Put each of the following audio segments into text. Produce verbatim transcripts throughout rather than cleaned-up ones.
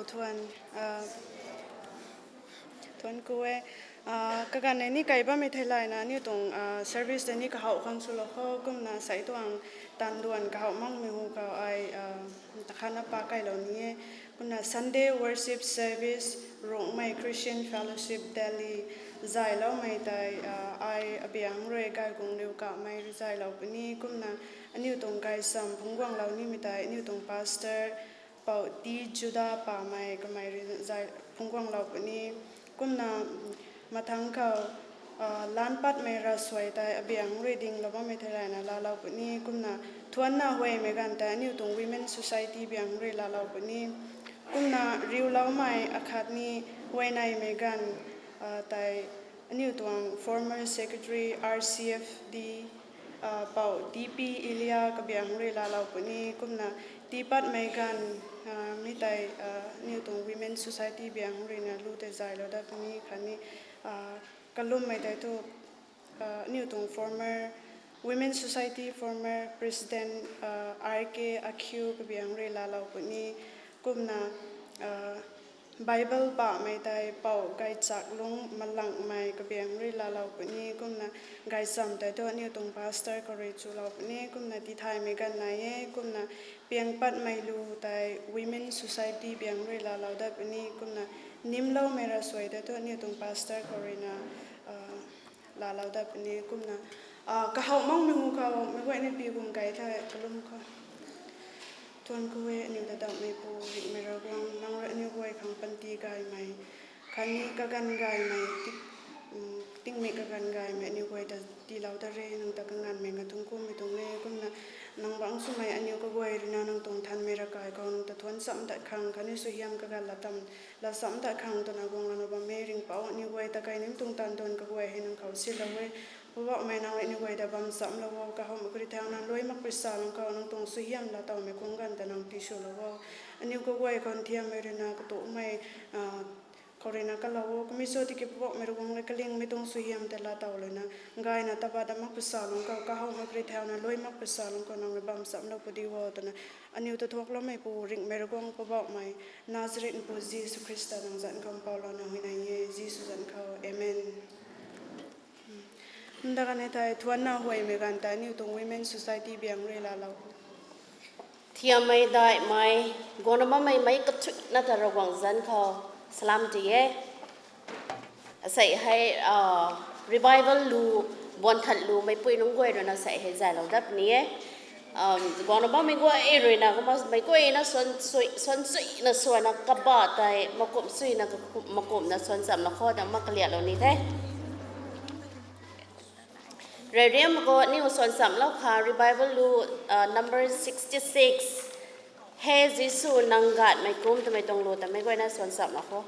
Thuan, thuan ku e. Kaganv ni kai bammei theilayna aniu tuang service tei ni kahaw khang swlou kho, kumna sei tuang taanv duan kahaw makmei hu khou ai takhatna pa kailou ni e. Kumna Sunday worship service, Rongmei Christian Fellowship Delhi zayloumei tei ai abiang rui gayguang riu kamei rui zaylou puni. Kumna aniu tuang gaychamv phungc guanglou nimei tei aniu tuang pastor Pou T Juda Pamei kamei rui zay phungc guanglou puni. Kumna mathangc khou lan patmei ravsuai tei abiang rui dinglou bammei theilayna laalou puni. Kumna thuanna huaymei ganv tei aniu tuang Women Society biang rui laalou puni. Kumna riuloumei akhatni huayneymei ganv tei aniu tuang former secretary R C F D Pou T P Elia kabiang rui laalou puni. Kumna tii patmei ganv mi tei aniu tuang Women Society biang ruina lu tei zaylou dat puni khatni kalummei tei thu aniu tuang former Women Society former president R K Akhiu kabiang rui laalou puni. Kumna Bible pahmei tei Pou Gaychaklung Malangmei kabiang rui laalou puni. Kumna gaychamv tei thu aniu tuang pastor khou rui chulou puni. Kumna tithaymei ganv nai e. Kumna piang patmei lu tei Women Society biang rui laalou dat puni. Kumna nimloumei ravsuai tei thu aniu tuang pastor khou ruina laalou dat puni. Kumna kahaw makmei hu khou meic guayna pi kum kai the kalum khou. Thuan ku e. Aniu ta damhmeipu Ringhmei Ravguangc, nang rui aniu guay khang panty gaymei khatni kaganv gaymei, tingmik kaganv gaymei aniu guay ta tiilou ta re. Nang ta kanganvmei nga thungc kummei tuang e. Kumna nang bangc swmei aniu kaguay ruina nang tuang nthanmei ravkai khou nang ta thuan chamh dat khang khatni suaihiam kaganv laa chamh dat khang twna guanglouna bam e. Ringhpouc, aniu guay ta kai nim tuang taanv duan kaguay hei nang khou silou e. Poubauhmei, nang rui aniu guay ta bam chamhlou o. Kahowmei kari thauna luai makpui salung khou nang tuang suaihiam laa towmei kuang ganv ta nang tiswlou o. Aniu kaguay khou nthiammei ruina katumei khou ruina kalou o. Kummei cho tiki Poubauhmei Ravguangc rui kalingmei tuang suaihiam tei laa tow lana gayna tabat dat makpui salung khou, kahowmei kari thauna luai makpui salung khou nang rui bam chamhlou pudi o twna aniu ta thuakloumeipu Ringhmei Ravguangc, Poubauhmei, Nazareth pu Jisu Khrista nang zanc khou mpoulouna huayney e. Jisu zanc khou, amen. Nda kanei thei thuanna huaymei ganv tei aniu tuang Women Society biang rui laalou. Thiammei daihmei, guangna bammei meic kathuina ta Ravguangc zanc khou salam ti e. Asei hei revival lu, buan that lu meipui nunc guay ruina sei hei zaylou dat puni e. Guangna bammei guay ruina kumna meic guayna suan chuina suana kabah tei makum chuina makumna suan chamhlou khou ta mak kaliaklou ni the. Reyriam khou aniu suan chamhlou kha revival lu number sixty six. He Jisu, nang gatmei kum twmei tuang lu ta meic guayna suan chamhlou khou.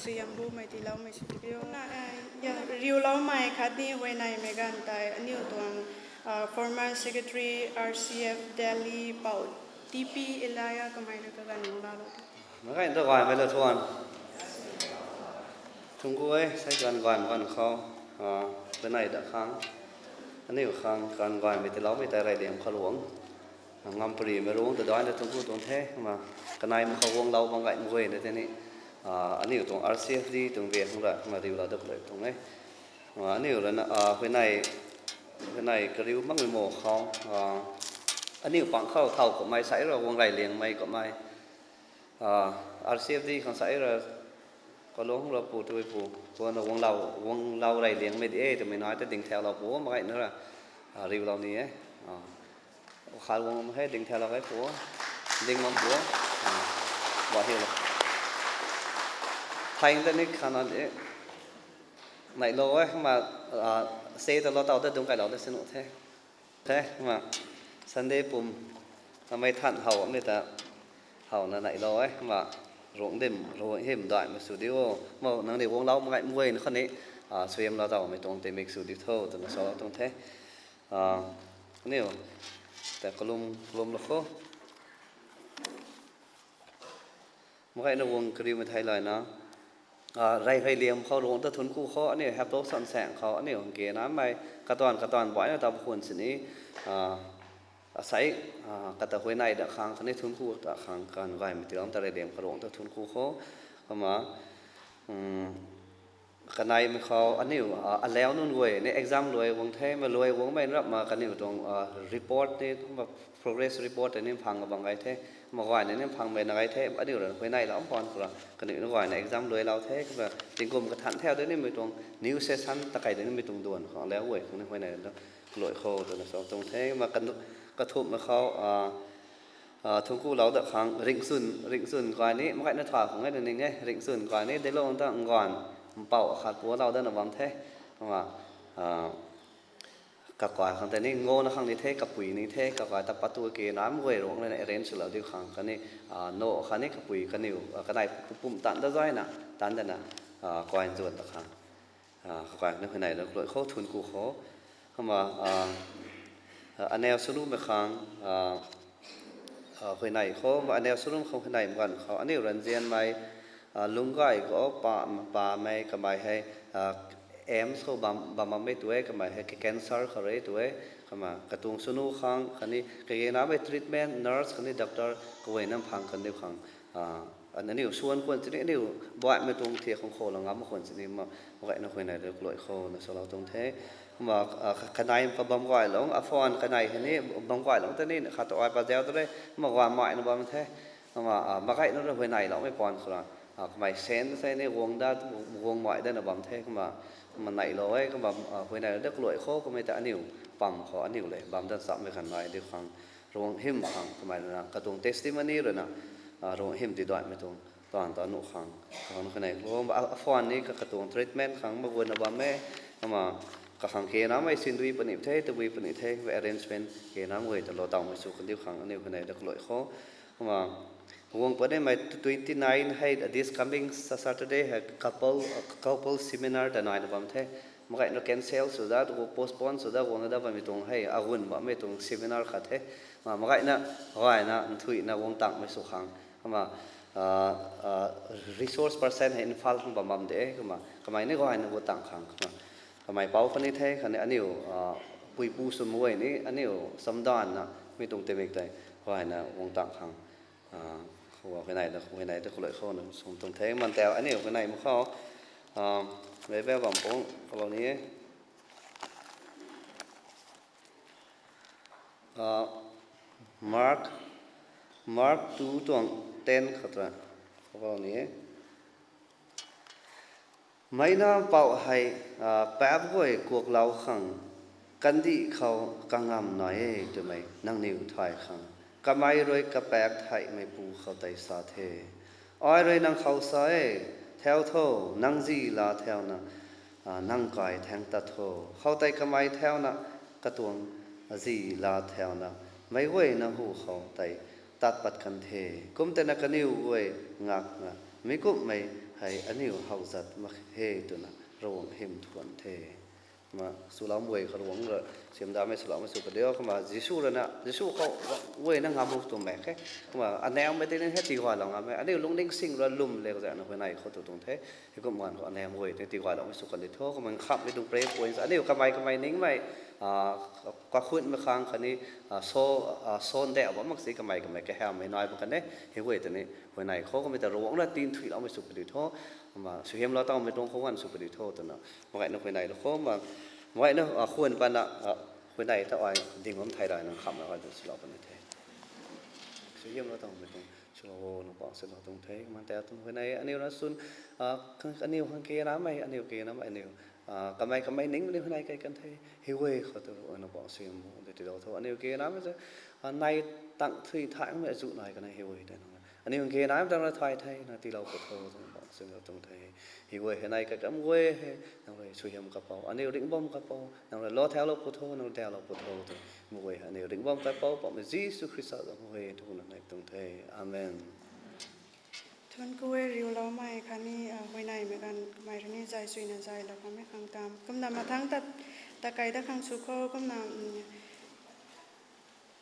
Suaihiam bumei tiiloumei sw tiu. Na, eh, ya, riuloumei khatni huayneymei ganv tei aniu tuang, ah, former secretary R C F Delhi pou T P Elia kamei rui kaganv guang laalou. Makai ta gaymei la thuan. Thungc ku e, sei ganv gaymei ganv khou, ah, kanei da khang, aniu khang ganv gaymei tiiloumei tei reyliam khou ruang, ngam parimei ruang ta daina thungc ku tuang the, kumna kanei mak khou guanglou bam gay mak guay na tei ni, ah, aniu tuang R C F D tuang biak khang ra, kumna riulou da kalui tuang e. Ah, aniu rana, ah, huayney, huayney kariu makmei mo khou, ah, aniu pang khou thau kummei sa ra guang reyliangmei kummei, ah, R C F D khang sa ra, kalung ra pu tui pu, puana guanglou, guanglou reyliangmei di e twmei nai ta dingthaulou pu, mak gayna ra, ah, riulou ni e. Ah, khat guang mak hei dingthaulou gay pu, ding bam pu, ah, ba hi lo. Thayna ta ni khana di, neihlou e, kumna, ah, se ta lou taw ta dungc kailou ta sinu the. The, kumna, Sunday pum, amei than how, amei ta, howna neihlou e, kumna, ruang dim, ruang hym daihmei sw diu o, ma nangniw guanglou mak gay mak guay na khatni, ah, suaihiamlou tawmei tuang timik sw diu tho, twna salou tuang the. Ah, aniu, ta kalum, kalum lou khou. Mak gayna guang kariumei thei layna, ah, rey reyliam khou ruang ta thungc ku khou, aniu haptou sansaeng khou, aniu hang ke namei, katuan, katuan baihna ta khwan sini, ah, asei, ah, kata huayney da khang, khatni thungc ku ta khang, ganv gaymei tiiloumei ta reyliam khou ruang ta thungc ku khou, kumna, um, kaneimei khou aniu, ah, alau nunc guay ni exam luai guang the, ma luai guangmei rapma kaniw tuang, ah, report ni, ma progress report ni phang bam gay the, ma guayna ni phangmei na gay the, aniu rui huayneylou mpan khou ra, kaniw ni guayna exam luailou the, kumna tingkum kathan thau de nimei tuang new session takei de nimei tuang duan khou alau guay khang ni huayney da kalui khou twna sa tuang the, ma kanu-, kathumhmei khou, ah, ah, thungc kulou da khang ringchun, ringchun guay ni, mak gayna tha khang e na ning e, ringchun guay ni, deilou ta nganv, mpouh khat pualou dana bam the, kumna, ah, kakai khang tei ni, ngowna khang ni the, kapui ni the, kakai ta patu ke nam guay ruang lana arrange swlou diu khang, khatni, ah, no khatni kapui kaniw, ah, kanei pu-, pum tan da zayna, tan dana, ah, kakai nzuan ta khang. Ah, kakai ni huayney da kalui khou thungc ku khou. Kumna, ah, ah, aneu swlumei khang, ah, ah, huayney khou, ma aneu swlum khou huayney ganv khou, aniu ranzianmei, ah, lungc gay khou pa, pamei kamei hei, ah, AIIMS khou bam, bam bammei tu e, kamei hei cancer khou rui tu e, kumna katuang swnu khang, khatni kage namei treatment, nurse, khatni doctor, kaguayna phang kandiu khang, ah, aniu swan khwan sini, aniu baihmei tuang thiak khang khou la ngam khwan sini, ma, mak gayna huayney da kalui khou na salou tuang the. Kumna, ah, kanei khou bam guaylou, aphone kanei hei ni bam guaylou ta ni, khat ta ai pa zau ta re, ma guay maina bam the. Kumna, ah, mak gayna rui huayneyloumei pan khou ra, ah, kamei sen sei ni guang da, guang mai dana bam the, kumna, kumna neilou e, kumna, ah, huayney da kalui khou, kamei ta aniu pam khou, aniu le bam dan chammei khan nai diu khang, ruang hym khang, kamei rui na, katuang testimony rui na, ah, ruang hym tidaihmei tuang, taanv ta nuh khang, kakhang kanei khou, a, aphone ni ka, katuang treatment khang, ma guanna bam e, kumna, kakhang ke namei sindui puni the, tabui puni the, arrangement ke nam guay ta lou tawmei sw kandiu khang, aniu kanei da kalui khou. Kumna, guang punimei twenty nine hei, this coming Sa-, Saturday hei couple, couple seminar ta naina bam the. Mak gayna cancel sw da, tu postpone sw da, guang da bammei tuang hei, agun bammei tuang seminar khat the. Ma, mak gayna, gayna, nthuihna guang tangmei sw khang. Kumna, ah, ah, resource person hei Imphal khang bam bam de, kumna, kamei ni gayna guang tang khang, kumna, kamei pou khatni the, khatni aniu, ah, puipu swmei guay ni, aniu samdanna, mi tuang timik tei, gayna guang tang khang. Ah, khou huayney da, huayney da kalui khou na sw tuang the, man tau aniu huayney mak khou, ah, meic bam pung kalou ni e. Ah, Mark, Mark two tuang ten khatra, kalou ni e. Meic Nac Mpouh hei, ah, paap guay kuaklou khang, kandih khou kangamv nai e twmei nangniw thay khang, kamei rui kapaek theihmeipu khou tei sa the. Ai rui nang khou sa e, thau tho, nang zi laa thauna, ah, nang kai thaeng tat tho. Khoutei kamei thauna, katuang zi laa thauna, meic guayna hu khou tei tat pat kan the. Kum tei na kaniw guay ngakna Mi kumhmei hei aniu how zat mak he twna Ravguangc hym thuan the. Kumna swloumei khou Ravguangc rui siamdamei swloumei sw padiu. Kumna Jisu rui na, Jisu khou guayna ngam mak twmei khe. Kumna anaumei tei ni hei tiguaylou ngammei. Aniu lungning sing rui lwm le kazana huayney khou tu tuang the. Heikum ganv khou anaumei guay tei tiguayloumei sw kan di tho. Kumna nkhamhmei tuang prayer points aniu kamei kamei ningmei, kakhunmei khang khatni, so, son de bam mak si kamei kamei kahawmei nai bam kan e. Hei guay tei ni huayney khou kamei ta Ravguangc rui tinthuiloumei sw padiu tho. Kumna suaihiamlou tawmei tuang khou ganv sw padiu tho twna. Makgayna huayneylou khou ma, makgayna, khwan pana, huayney ta ai ding bam thei rana nkhamhna gay tu swlou puni the. Suaihiamlou tawmei tuang swlou o, Nang Poubauhmei, swlou tuang the. Kumna tei tuang huayney aniu na swn, aniu khang kenamei, aniu kenamei aniu, kamei kamei ningmei ni huayney kai kan the. Hei guay khou tu Nang Poubauhmei suaihiam di tiilou tho. Aniu kenamei se, nai tang thui thaymei azuh nai kan e hei guay tei nang aniu kenamei tang rui thay the, nang tiilou pw tho twna Nang Poubauhmei swlou tuang the. Hei guay hei nai kakam guay hei nang rui suaihiam kapou, aniu ringh bam kapou, nang rui lou thaulou pw tho, nang rui daulou pw tho twmei guay hei aniu ringh bam kapou Poubauhmei Jisu Khrista zanc e twna nai tuang the. Amen. Thuanc ku e riuloumei khatni huayneymei ganv kamei rui ni zay suina zaylou kanmei khang ta. Kumna mathangc ta, takai dat khang sw khou kumna,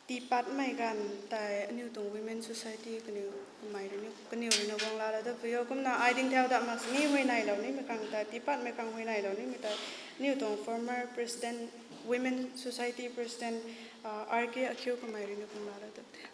tiipatmei ganv tei aniu tuang Women Society kaniw kamei rui ni, kaniw rui na guang laalou dat pui o. Kumna ai ding thau dat mak sini huayneylou nimei khang tei, tiipatmei khang huayneylou nimei tei, aniu tuang former president, Women Society president, R K Akhiu kamei rui ni guang laalou dat the.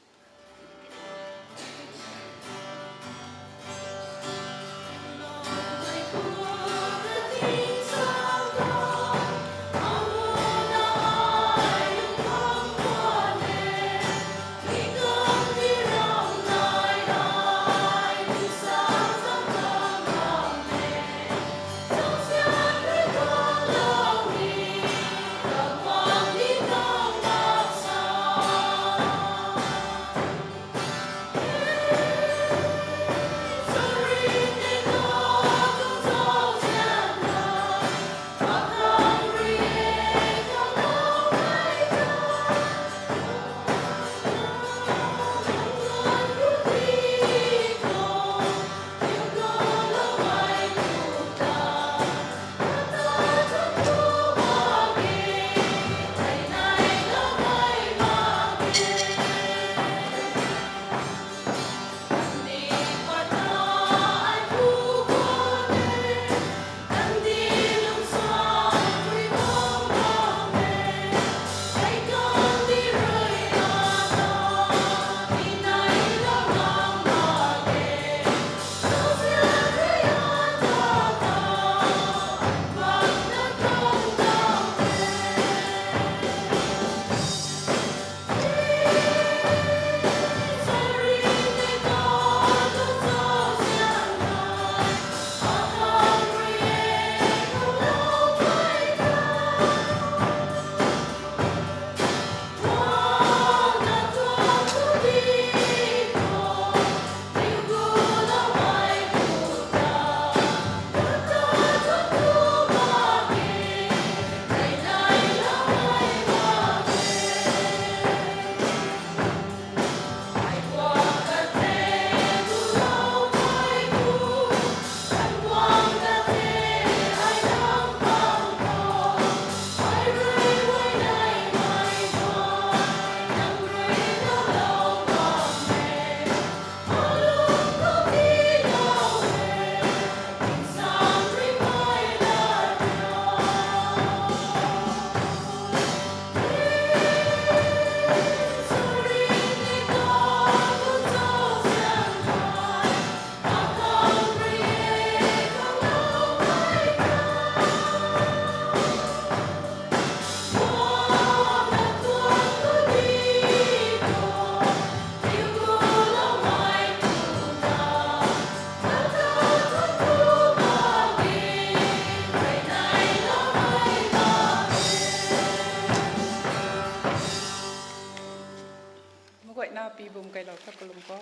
Maguayna pibum kailou tha kalum khou.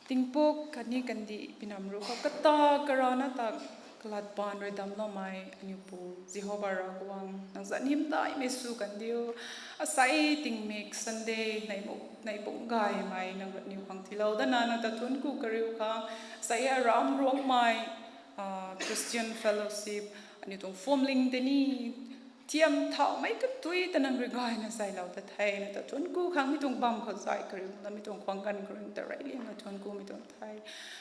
Tingpuk khatni kandih pinam ruc khou kata karana ta Lat paan rui damcloumei aniu Pu Jehova Ravguangc, nang zanc hymdaihmei sw kan diu. Asei tingmik Sunday neihmuk neih pum gaymei nang aniu khang tiilou dana nang ta thuanc ku kariu khang, asei aram ruangmei Christian Fellowship aniu tuang phuamling tei ni thiam thaumei katui ta nang rui gayna zaylou ta the. Nang ta thuanc ku khang mi tuang bam khou zay kariu na mi tuang khwang ganv kariu ta rey liangna thuanc kumei tuang the.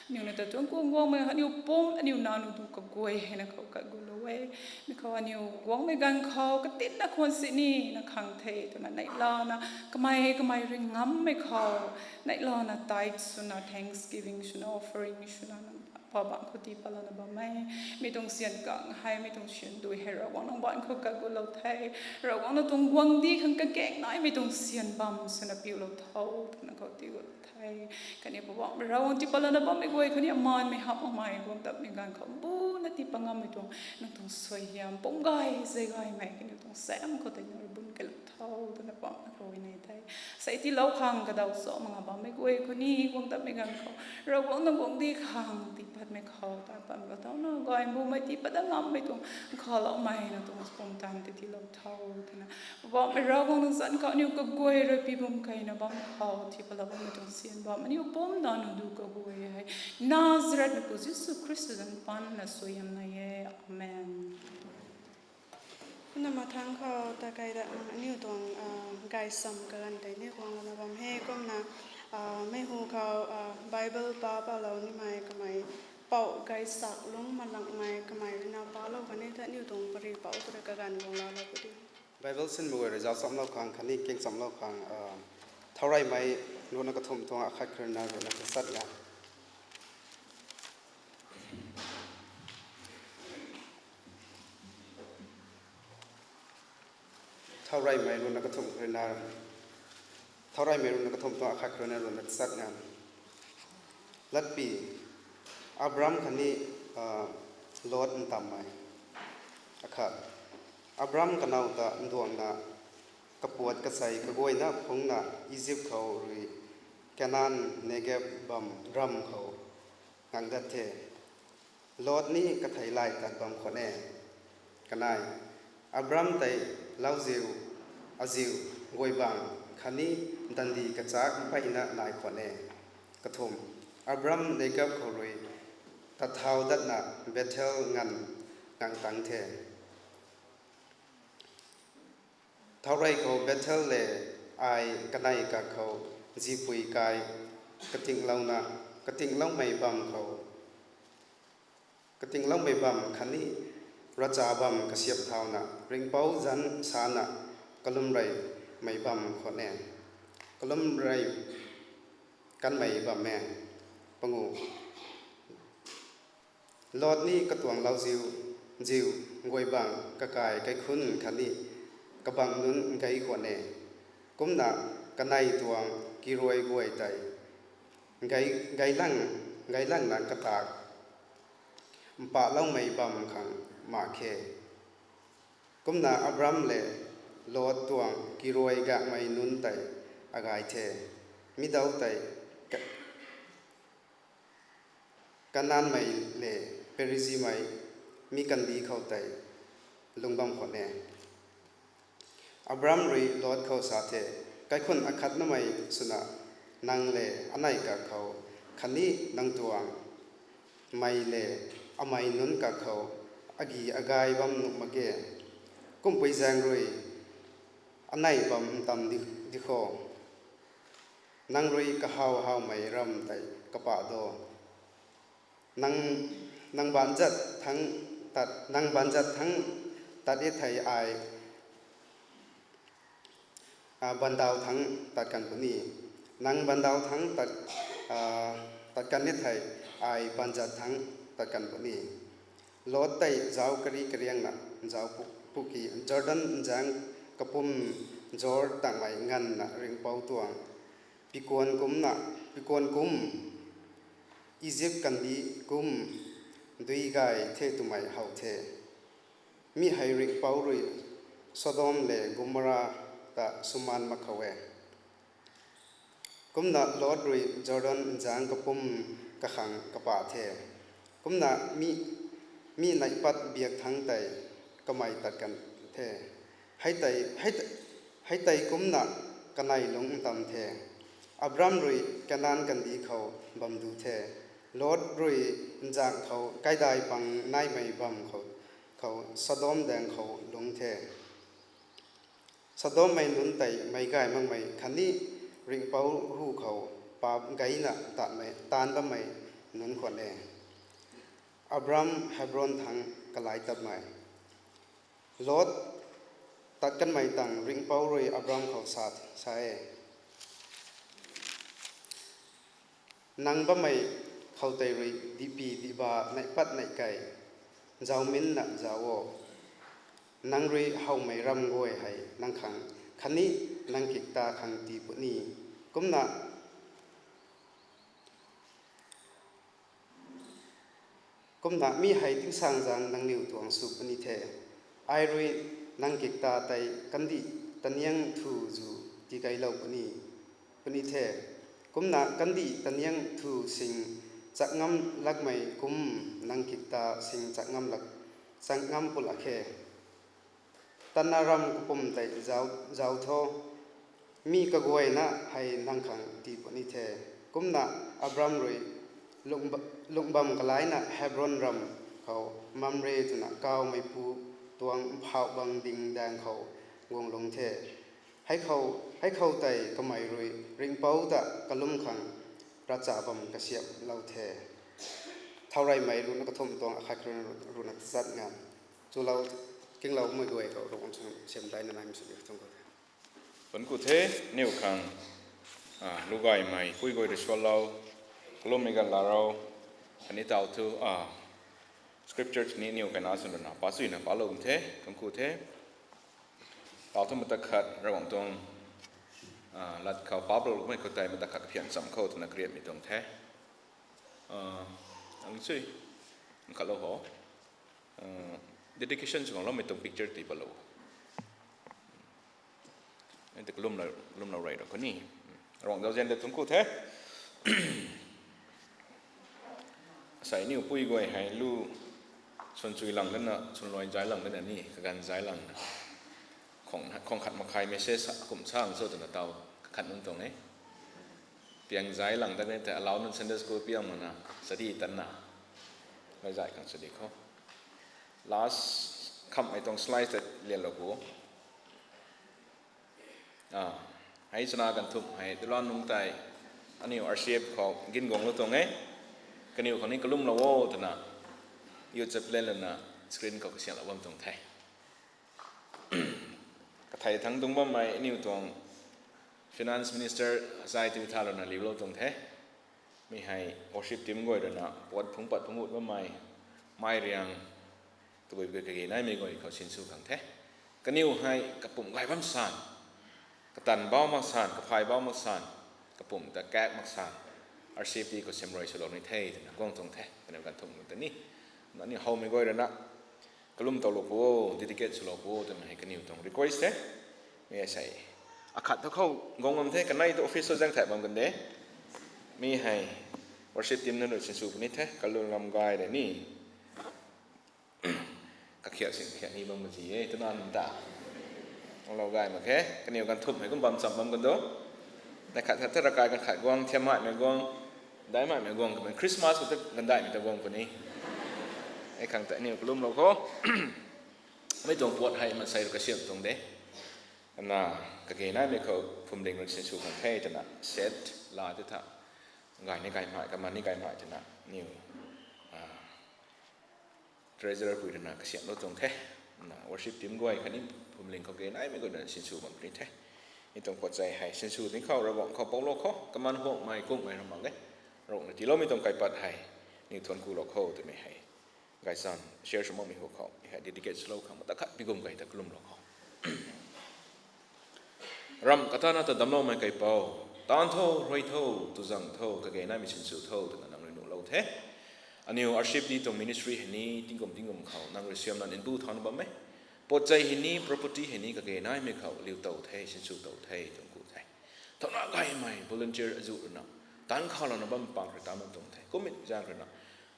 Aniu nang ta thuanc ku guangmei aniu pum aniu nac nu du kaguay hei nang khou kagulou e. Mi khou aniu guangmei ganv khou katinna khwan sini na khang the twna neihlana kamei kamei rui ngammei khou neihlana tithe swna, thanksgiving swna, offering swna nang Poubauhmei khou tii patlouna bam e. Mi tuang syan kang hei, mi tuang syan dui hei Ravguangc nang baanc khou kagulou the. Ravguangc nang tuang guangcdic khang kagaeng naimei tuang syan bam swna piulou tho twna khou tiigulou the. Khatni Poubauhmei Ravguangc tii patlouna bammei guay khatni amaanmei hamh makmei guang tatmei ganv khou mbuna tii pat ngammei tuang nang tuang suaihiam pum gay zei gaymei kaniw tuang sam khou tei nang rui bun kailou tho twna Poubauhmei khou nei the. Sei tiilou khang kadaw cho mak nga bammei guay khatni guang tatmei ganv khou Ravguangc nang guangcdic khang tii patmei khou ta patmei khou thauna gay mbumei tii pat dat ngammei tuang kaloumei nang tuang pumtan tei tiilou tho twna Poubauhmei Ravguangc nang zanc khou aniu kaguay rui pi bum keyna bam khou tii patlou bammei tuang syan bam aniu pum nac nu du kaguay hei Nazaretmeipu Jisu Khrista zanc panna suaihiam nei e. Amen. Kumna mathangc khou ta kei da aniu tuang gaysam kaganv tei ni guanglouna bam e. Kumna mei hu khou Bible pa palou nimei kamei, pouc gaysak lungc malakmei kamei ruina palou kani ta aniu tuang pary pouc tw rui kaganv guangloulou pw di. Bible sinmei guay rui zauc chamlou khang khatni king chamlou khang, thaureymei ruhna kathumh tuang akhat khou ruina ruhna kachat na Thaureymei ruhna kathumh khou ruina, thaureymei ruhna kathumh tuang akhat khou ruina ruhna kachat na. Latpy, Abram khatni Lot ntammei. Akhat, Abram kanow ta nduangna kapuat kasei kaguayna phungna Izip khou rui Kanan Negeb bam ram khou ngak dat the. Lot ni kathei lay tat bam khwan e. Kanei, Abram tei lauziu, aziu, guay bang khatni dandi kachak mpeyna nai khwan e. Kathumh, Abram Negeb khou rui tat thau datna Bethel nganv ngang tang the. Thaurey khou Bethel le ai kanei kak khou zipui kai katinglouna, katingloumei bam khou, katingloumei bam khatni racha bam kasiap thauna ringhpouc zanc sana kalumreymei bam khwan e. Kalumrey kanmei bam e. Pangu, Lot ni katuang lauziu, ziu, guay bang kakai kaikhunc khatni kabang nunc gei khwan e. Kumna kanei tuang kiruai guay tei gei, geilang, geilangna katak mpahloumei bam khang mak khe. Kumna Abram le Lot tuang kiruai gakmei nunc tei agay the. Mi dau tei Ka-, Kanaanmei le Perizimei mi kandih khou tei lung bam khwan e. Abram rui Lot khou sa the, Kaikhunc akhatnamei swna nang le anei kak khou khatni nang tuang mei le amei nunc kak khou agi agay bam nuh mak ge. Kumpui zaeng rui anei bam ntam di, di kho. Nang rui kahaw hawmei ram tei kapah do. Nang, nang baanzat thangc tat, nang baanzat thangc tat e thei ai, a, baandaw thangc tat kan puni. Nang baandaw thangc tat, a, tat kan e thei ai baanzat thangc tat kan puni. Lot tei zauc kari kariangna zauc pu-, puki Jordan nzaeng kapum zor tangmei nganvna ringhpouc tuang pikuan kumcna, pikuan kum, Izip kandih kum dui gay the twmei how the. Mi hei ringhpouc rui Sodom le Gomorra ta swmaan mak khou e. Kumna Lot rui Jordan nzaeng kapum kakhang kapah the. Kumna mi, Mi neihpat biak thangc tei kamei tat kan the. Hei tei, hei tei, hei tei kumcna kanei lungc ntam the. Abram rui Kanan kandih khou bam du the. Lot rui nzangh khou kaidai pang naimei bam khou, khou Sodom daeng khou lungc the. Sodommei nunc tei meic gay makmei khatni ringhpouc hu khou paap gayna taanmei, taanc bammei nunc khwan e. Abram Hebron thangc kalai tatmei. Lot tat kanmei tang ringhpouc rui Abram khou sa, sa e. Nang bammei khou tei rui dihpy dihba neihpat neih kei zauminna zau o. Nang rui howmei ram guay hei nang khang khatni nang kikta khang tii puni. Kumna, kumna mi hei tingsaengzaeng nangniw tuang sw puni the. Ai rui nang kikta tei kandih taniang thu zu tiikailou puni, puni the. Kumna kandih taniang thu sing chak ngam lakmei kum nang kikta sing chak ngam lak, chak ngam pulak khe. Tanna ram kapwm tei zau, zau tho. Mi kaguayna hei nang khang tii puni the. Kumna Abram rui lung, lungc bam kalaina Hebron ram khou Mamre twna kawmeipu tuang mphauh bang ding daeng khou guang lungc the. Hei khou, hei khou tei kamei rui ringhpouc ta kalum khang ravchap bam kasiamhlou the. Thaureymei ruhna kathumh tuang akhat rui, ruhna tachat nganv chulou, kingloumei guay khou Ravguangc sw siamdaina naimei sw di thungc khou the. Thuanc ku the, niw khang, a, lugaymei pui guay rui suanlou, kalummei ganv laa rou, khatni taw thu, a, scripture ni niw kaina swn rana pa suina palou the, thuanc ku the. Taw thu mata khat Ravguangc tuang, a, lat khou paplou mei khou tei mata khat kaphian cham khou twna kariatmei tuang the. A, ang sui, nkhatlou ho. A, dedication sw guangloumei tuang picture tei palou. Ante kalumlou, kalumlou rey rou khou ni. Ravguangc zauzian de thuanc ku the. Asei niw pui guay hei lu swn chui lang dana, swn luai zai lang dana ni, kaganv zai langna. Khwang, khwang khat makhai message kum sang cho twna taw kakhat nunc tuang e. Piang zai lang dat ni tei alau nunc Sunday school piang makna, study tatna. Luai zai khang study khou. Last khamhmei tuang slide ta lianlou pu. A, hei chana ganv thumh hei dulan nungc tei aniw R C F khou gin guanglou tuang e. Kaniw khang ni kalumlou o twna youth chaplain lana screen khou kasiamhlou bam tuang the. Kathei thangc tuang bammei aniw tuang finance minister zai tui tha lana liulou tuang the. Mi hei worship team guay rana puat phungc pat phungc ut bammei, mei riang, tabui kage naimei guay khou sinsw khang the. Kaniw hei kapumc gay bam san, katan bau mak san, kaphay bau mak san, kapumc ta kak mak san, R C F T khou siamruai swlou ni the twna guang tuang the, kaniw ganv thumh ta ni. Nangniw howmei guay rana kalum towlou pu o, dedicate swlou pu o twmei hei kaniw tuang request the. Mi asei akhat thu khou guang bam the, kanei tu office tu zaeng thai bam kan de. Mi hei worship team nunc rui sinsw puni the, kalum lam gay de ni. Kakhiak sin kakhiak ni bam kazi e twna nta. Lou gay mak khe, kaniw ganv thumh hei kum bam cham bam kan do. Nai khat khat the rakai ganv khat guang, thiammaimei guang, daihmaimei guang, kamei Christmas khou the gandaihmei ta guang puni. E khang ta aniw kalumlou khou. Mei tuang puat hei mansei rui kasiamh tuang de. Na, kage naimei khou phwamling rui sinsw khang the twna set la te tha. Gay ni gaymei, kaman ni gaymei twna niw, a, treasurer pui rui na kasiamhlou tuang the. Na worship team guay khatni phwamling khou kage naimei guay na sinsw bam puni the. Mi tuang puat zei hei sinsw ding khou Ravguangc khou poulou khou, kaman huangmei kummei ram mak e. Ravguangc na tiiloumei tuang kaipat hei niw thuanc kulou khou twmei hei gaychamv share sw makmei hu khou, hei dedicate swlou khang mata khat pi kum kei ta kalumlou khou. Ramh katana ta damcloumei kaipouc, taanv tho, rui tho, tuzang tho, kage naimei sinsw tho twna nang rui nuhlou the. Aniw R C F T tuang ministry hei ni tingkum tingkum khou nang rui siamna nbu thauna bam e. Puat zei hei ni, property hei ni kage naimei khou liu tow the, sinsw tow the, tuang ku the. Thauna gaymei volunteer azuh rui na, taanc khalouna bam pang rui taanc bam tuang the. Kummei zaeng rui na,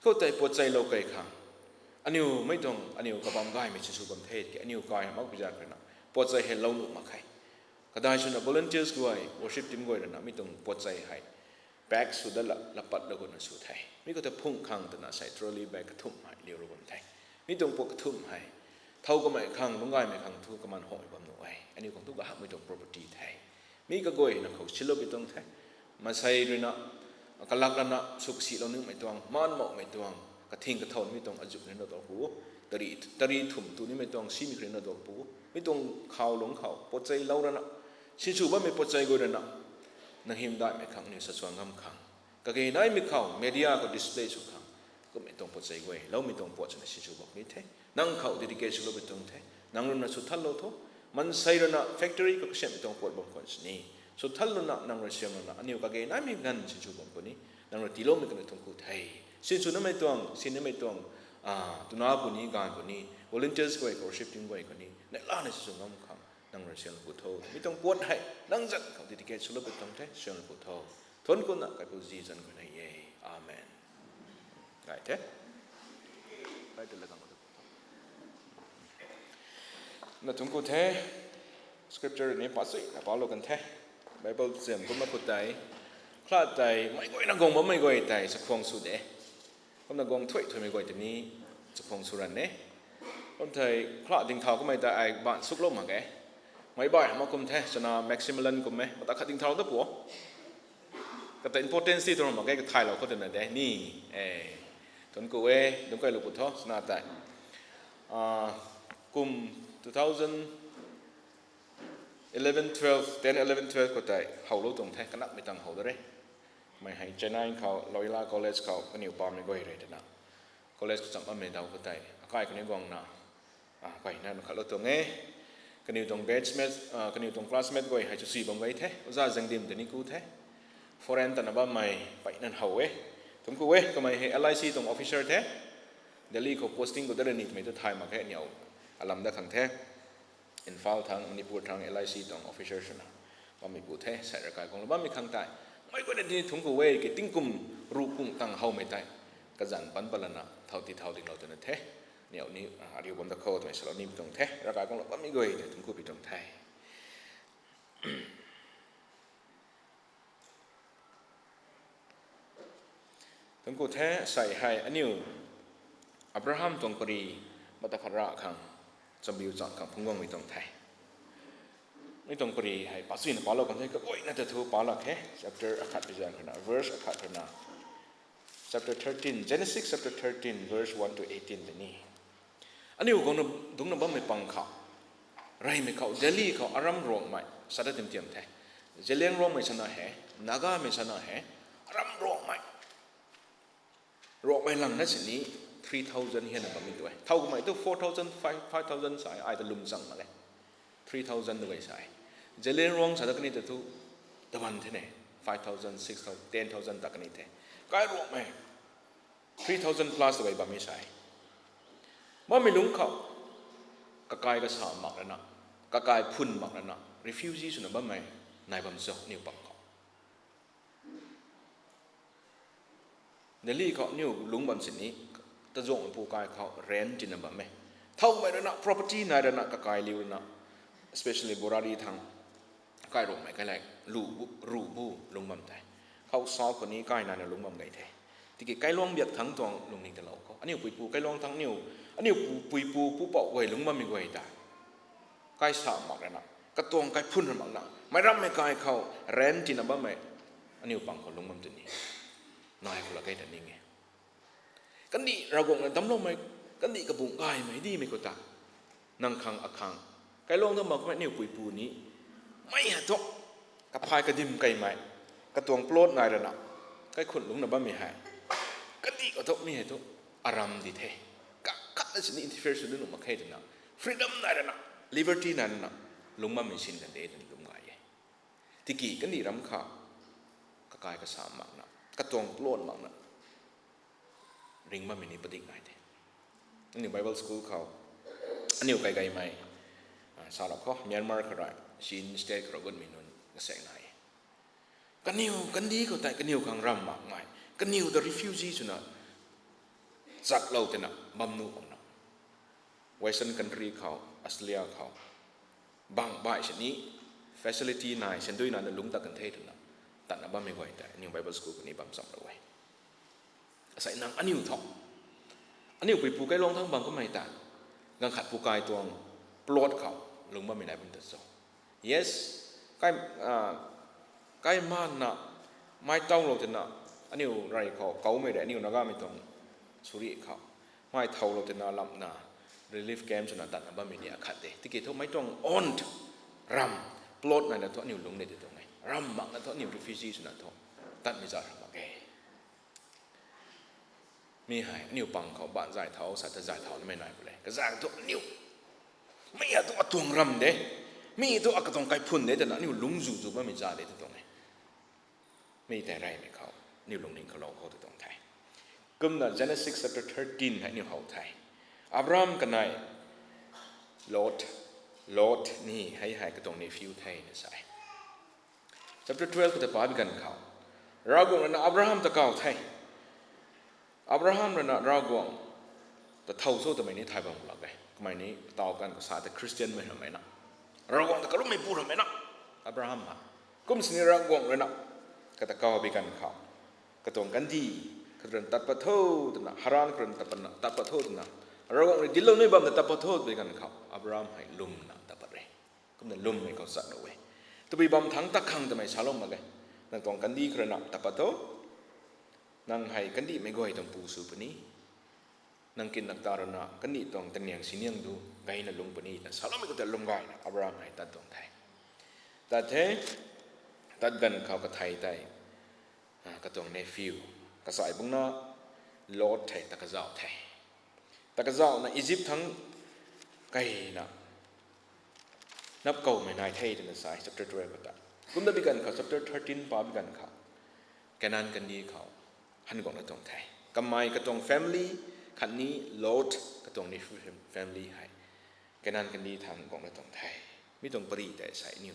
khou tei puat zeilou kei khang Aniu mei tuang, aniu kabam gaymei sinsw bam the ki, aniu kai mak pui zaeng ruina, puat chei hei lou nuh mak khe. Kadai swna volunteers guay, worship team guay ruina, mi tuang puat chei hei pack sw dat la, lapat lou guna sw the. Mi khou ta phung khang twna sei trolley bag kathumh hei liu ru bam the. Mi tuang puat kathumh hei, thow kamei khang, lungc gaymei khang thu kaman hoi bam nuh e. Aniu khang thu kahakmei tuang property the. Mi kaguay na khou silou pi tuang the. Masei ruina, kalak lana, suk silou nimei tuang, maan mouhmei tuang, kathing kathow nimei tuang, azuk ni na dou pu, tari, tari thum tu nimei tuang, simei kri na dou pu, mi tuang khou lungc khou, puat chei lou rana, sinsw bammei puat chei guay rana, nang hymdaihmei khang ni sa suan ngam khang. Kage naimei khou, media khou display sw khang. Kummei tuang puat chei guay, loumei tuang puat swna sinsw bam ni the. Nang khou dedicate swlou pi tuang the. Nang ruina sw thanlou tho. Mansei ruina factory khou kasiammei tuang puat bam khwan sini. Sw thanlouna, nang rui siam louna, aniu kage naimei ganv sinsw bam puni. Nang rui tiiloumei kaniw thungc ku the. Sinsw namei tuang, sin namei tuang, ah, tuna puni, ganv puni, volunteers guay khou, worship team guay khou ni, neihlana sinsw ngam khang, nang rui siam lou pu tho. Mi tuang puat hei, nang zat khou dedicate swlou pi tuang the, siam lou pu tho. Thuanc kuna kaipu zi zan khou nei e. Amen. Gay the. Gay te la kang. Na thungc ku the, scripture ni pa sui na palou kan the. Bible ziam kumna khou tei, khala tei, mei guayna guang bammei guay tei, chakhwang sw de. Kumna guang thuy thuymei guay tei ni, chakhwang sw ran e. Kum thei, khala dingthau kamei tei ai ban suklou mak e. Mei bai mak kum the, chana Maximilian kum e, mata khat dingthau ta pu. Kata importance ti tuang mak e, kathaylou khou twna de, ni, e. Thuanc ku e, dungc kailou pu tho, chana tei. Ah, kum two thousand eleven twelve, ten eleven twelve khou tei, howlou tuang the, kanakmei tang how da re. Mei hei Chennai khou, Loyola College khou, kaniw pamei guay rui twna. College khou cham bammei dau khou tei, akai khou ni guangna, ah, kaina na khatlou tuang e. Kaniw tuang batchmate, ah, kaniw tuang classmate guay hei chu si bam gay the, oja Zangdim tei ni ku the. Foreign tana bammei, peyna how e. Thuanc ku e, kamei hei L I C tuang officer the. Delhi khou posting khou da rani twmei tu thay mak khe, niw alam da khang the. Imphal thang, Manipur thang, L I C tuang officer swna bammei pu the, sei ravkai guanglou bammei khang tei. Mei guayna di thungc ku e, ki tingkum ruh kum tang howmei tei. Kazanc pan palana, thau ti thau dinglou twna the. Niw ni, ah, ariu bam da khou twmei salou ni pi tuang the, ravkai guanglou bammei guay tei thungc ku pi tuang the. Thungc ku the, sei hei aniu Abraham tuang pari, mata khat ra khang, chambiu chang khang phungc guangmei tuang the. Mi tuang pari hei, pa suina palou kan the, kaguayna ta thu palak khe, chapter akhat pi zaeng khou na, verse akhat khou na. Chapter thirteen, Genesis chapter thirteen, verse one to eighteen tei ni. Aniu guangna dungcna bammei pang khou, reymei khou, Delhi khou, aram Ruangmei, sa ta tim tiam the. Zeliang Ruangmei sana he, Nagamei sana he, aram Ruangmei. Ruangmei langna sini three thousand hianna bammei tu e. Thow kamei tu four thousand, five, five thousand sa e, ai ta lwm chang mak e. Three thousand tu gay sa e. Zeliang Ruang sa ta kani ta thu, taban the ne, five thousand, six thousand, ten thousand ta kani the. Kai Ruangmei, three thousand plus tu gay bammei sa e. Bammei lungc khou, kakai kasa mak rana, kakai phun mak rana, refugee swna bammei, nai bam cho, niw pang khou. Delhi khou niw lungc bam sini, tazuangmei pu kai khou rent tina bam e. Thowmei rana, property nai rana, kakai liu rana, especially Burari thang, kai Ruangmei kai lak, lu bu, ru bu lungc bam the. Khou sau khou ni kai naina lungc bam gay the. Tiki kailuang biak thang tuang lungning talou khou. Aniu puipu kailuang thang niw, aniu pu-, puipu pupouc guay lungc bammei guay ta. Kai sa mak rana, katuang kai phun ra makna, meic rammei kai khou rent tina bammei, aniu pang khou lungc bam tw ni. Nai khou la kei ta ning e. Kandih Ravguangc na damcloumei, kandih kabung gaymei dimei khou ta. Nang khang akhang. Kailuang ta mak khou aniu puipu ni. Mei hei thu, kaphay kadim keymei, katuang plot nai rana, kaikhun lungcna bammei hei. Kandih khou thu mi hei thu, aram di the. Kakhatna sini interfere sw nuh mak khe twna. Freedom nai rana, liberty nai rana, lungc bammei sin kan de twna lungc gay e. Tiki kandih ram kha, kakai kasa makna, katuang plot makna, ring bammei ni padik nai the. Aniu Bible school khou, aniu kai gaymei, ah, sa lou khou, Myanmar khou rui, Chin state khou rui gutmei nunc kasaek nai e. Kaniw, kandih khou tei, kaniw khang ram makmei, kaniw ta refugee swna, chaklou twna, bam nuh makna, Western country khou, Australia khou, bang baih sini facility nai, sandui nai na lungc tat kan the twna tatna bammei guay tei aniu Bible school kani bam chamlou e. Asei nang aniu tho, aniu puipu kailuang thangc bang kummei ta, ganv khat pu kai tuang plot khou lungc bammei nai bam ta cho? Yes, kai, ah, kai manna, mei towlou twna, aniu rey khou kaumei rei, aniu Nagamei tuang suri khou, mei thowlou twna lamna relief camp swna tatna bammei ni akhat de. Tiki thu mei tuang own ram, plot naina thu aniu lungc de tw tuang e. Ram makna thu aniu refugee swna thu tatmei zat ram mak e. Mi hei aniu pang khou baanc zay thau, sa ta zay thau namei nai pu le. Kazak thu aniu, mi a thu atuang ram de, mi thu akatuang kaiphun de twna aniu lungc zu zu bammei zat de tw tuang e. Mi tei reymei khou, aniu lungning khou lou khou tw tuang the. Kumna Genesis chapter thirteen hei aniu how the. Abraham kanei Lot, Lot ni hei hei katuang nephew the na sa e. Chapter twelve khou ta pabi ganv khou, Ravguangc rui na Abraham ta kaw the. Abraham rui na Ravguangc ta thow cho twmei ni thay bam lak e. Kamei ni taw kan khou sa tei Christianmei rammei na, Ravguangc ta kalummei pu rammei na, Abraham ha. Kum sini Ravguangc rui na kata kawbi ganv khou, katuang kandih khou rui na tat pat tho twna, Haran khou rui na tat pat, tat pat tho twna, Ravguangc rui dinclou ni bam na tat pat tho twbi ganv khou Abraham hei lwmna tat pat re. Kumna lwmmei khou chatlou e. Tabui bam thangc tat khang twmei salou mak ge. Nang tuang kandih khou rui na tat pat tho. Nang hei kandihmei guay tuang pu sw puni. Nang kin nak ta rui na kandih tuang taniang siniang du gayna lungc puni na saloumei khou ta lwm gayna Abraham hei tat tuang the. Tat the, tat ganv khou kathei tei, ah, katuang nephew, kasai bungna Lot hei ta kazauh the. Ta kazauhna Egypt thangc keyna nap kawmei nai the twna sa e chapter twelve khou ta. Kumna bi ganv khou chapter thirteen pabi ganv khou Canaan kandih khou han guangna tuang the. Kamei katuang family khatni Lot katuang nephew family hei Canaan kandih thangc guangna tuang the. Mi tuang pary tei sei aniu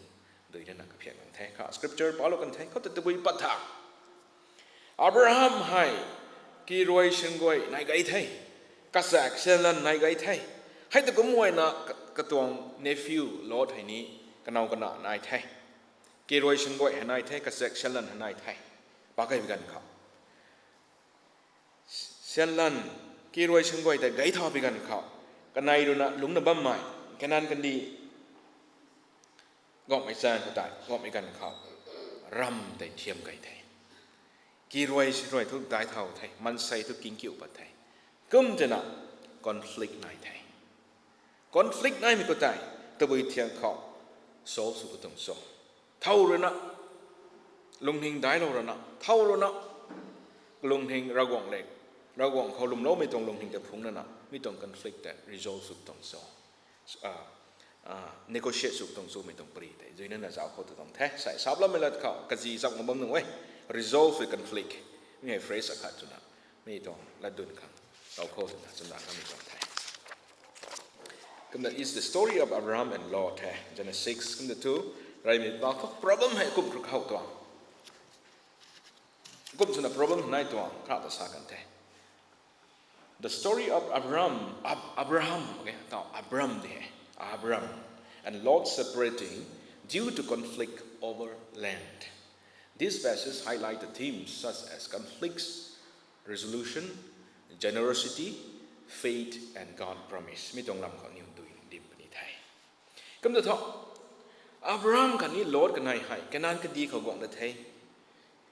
dui rana kaphian kan the. Kha scripture palou kan the. Khou ta tabui pat tha, Abraham hei kiruai sangguay nai gay the. Kachaek syanlan nai gay the. Hei ta kum guayna ka-, katuang nephew Lot hei ni kanow kana nai the. Kiruai sangguay hei nai the, kachaek syanlan hei nai the. Pa key bi ganv khou, syanlan, kiruai sangguay tei gay thau bi ganv khou, kanei rui na lungcna bammei Canaan kandih guangmei chaeng khou tei guangmei ganv khou, ram tei thiam key the. Kiruai sangguay thu dai thau the, maansei thu kingkiu pat the. Kum twna conflict nai the. Conflict naimei khou tei tabui thiang khou solve sw katuang cho? Thow rui na lungning daiclou rana, thow rui na lungning Ravguangc le, Ravguangc khou lwmloumei tuang lungning ta phungc nana mi tuang conflict tei resolve sw katuang cho? Negotiate sw katuang cho mei tuang pary tei zui nana zauc khou tu tuang the. Sei saplammei lat khou kazi zauc na bam nung e, resolve the conflict. Mi hei phrase akhat twna mi tuang latdyn khang zauc khou twna chwmna kamei tuang the. Kumna is the story of Abraham and Lot the, Genesis. Kumna thu, reymei bak khou problem hei kum rui khou tuang. Kum swna problem nai tuang, kha ta sa kan the. The story of Abraham, Ab-, Abraham, okay, tau Abram de, Abram and Lot separating due to conflict over land. These verses highlight the themes such as conflicts resolution, generosity, faith, and God promise. Mi tuang lam khou niw dui dim puni the. Kumna thu, Abraham khatni Lot kanei hei Canaan kandih khou guang da the,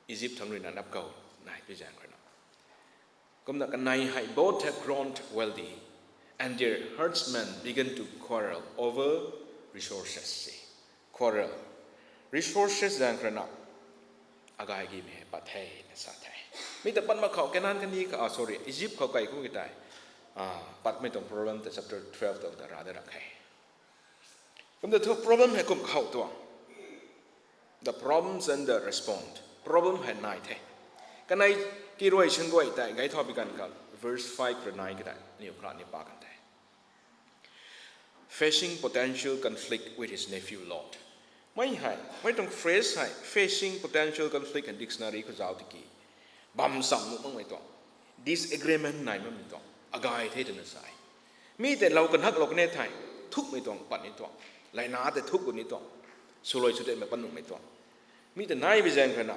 Egypt thangc rui na napkau nai pi zaeng khou na. Kumna kanei hei both have grown wealthy, and their herdsmen began to quarrel over resources. Quarrel, resources zaeng khou na agay gimei hei pat the na sa the. Mi ta pat mak khou Canaan kandih khou, ah, sorry, Egypt khou kai kum ki tei, ah, patmei tuang problem ta chapter twelve tuang ta ra da rak khe. Kumna thu problem hei kum khou tuang. The problems and the response. Problem hei nai the. Kanei kiruai sangguay tei gay thau pi kan khou, verse five rui nai ki tei niw kra ni pa kan the. Facing potential conflict with his nephew Lot. Mei hei, mei tuang phrase hei, facing potential conflict and dictionary khou zauc tiki bam sam nuh makmei tuang, disagreement nai makmei tuang agay the twna sa e. Mi tei lou kanhak lou kane thei, thukmei tuang, pat ni tuang. Laina tei thuk ni tuang. Swluai sw tei mei pat nuhmei tuang. Mi tei nai bi zaeng khana,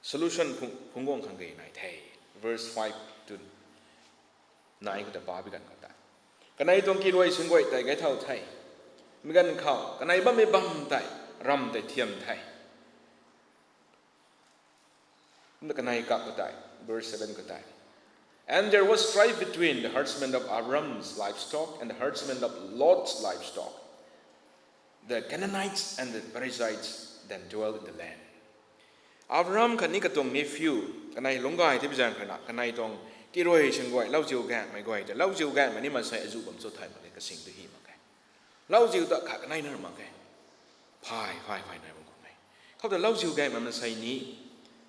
solution phung, phung guang khang gei nai the. Verse five to nine khou ta pa bi ganv khou tei, kanei tuang kiruai singguay tei gay thau the. Mi ganv khou, kanei bammei bam tei, ram tei thiam the. Kumna kanei kak khou tei, verse seven khou tei. And there was strife between the herdsmen of Abram's livestock and the herdsmen of Lot's livestock. The Canaanites and the Perizzites then dwelt in the land. Abram khatni katuang nephew, kanei lungc gay tei bi zaeng khana, kanei tuang kiruai singguay, lauziu gaengmei guay tei, lauziu gaengmei ni maansei azuh bam cho thay mak khe, kasing tu hi mak khe. Lauziu ta khat kanei na mak khe. Phay, phay, phay nai bam khwan e. Khou ta lauziu gaengmei maansei ni,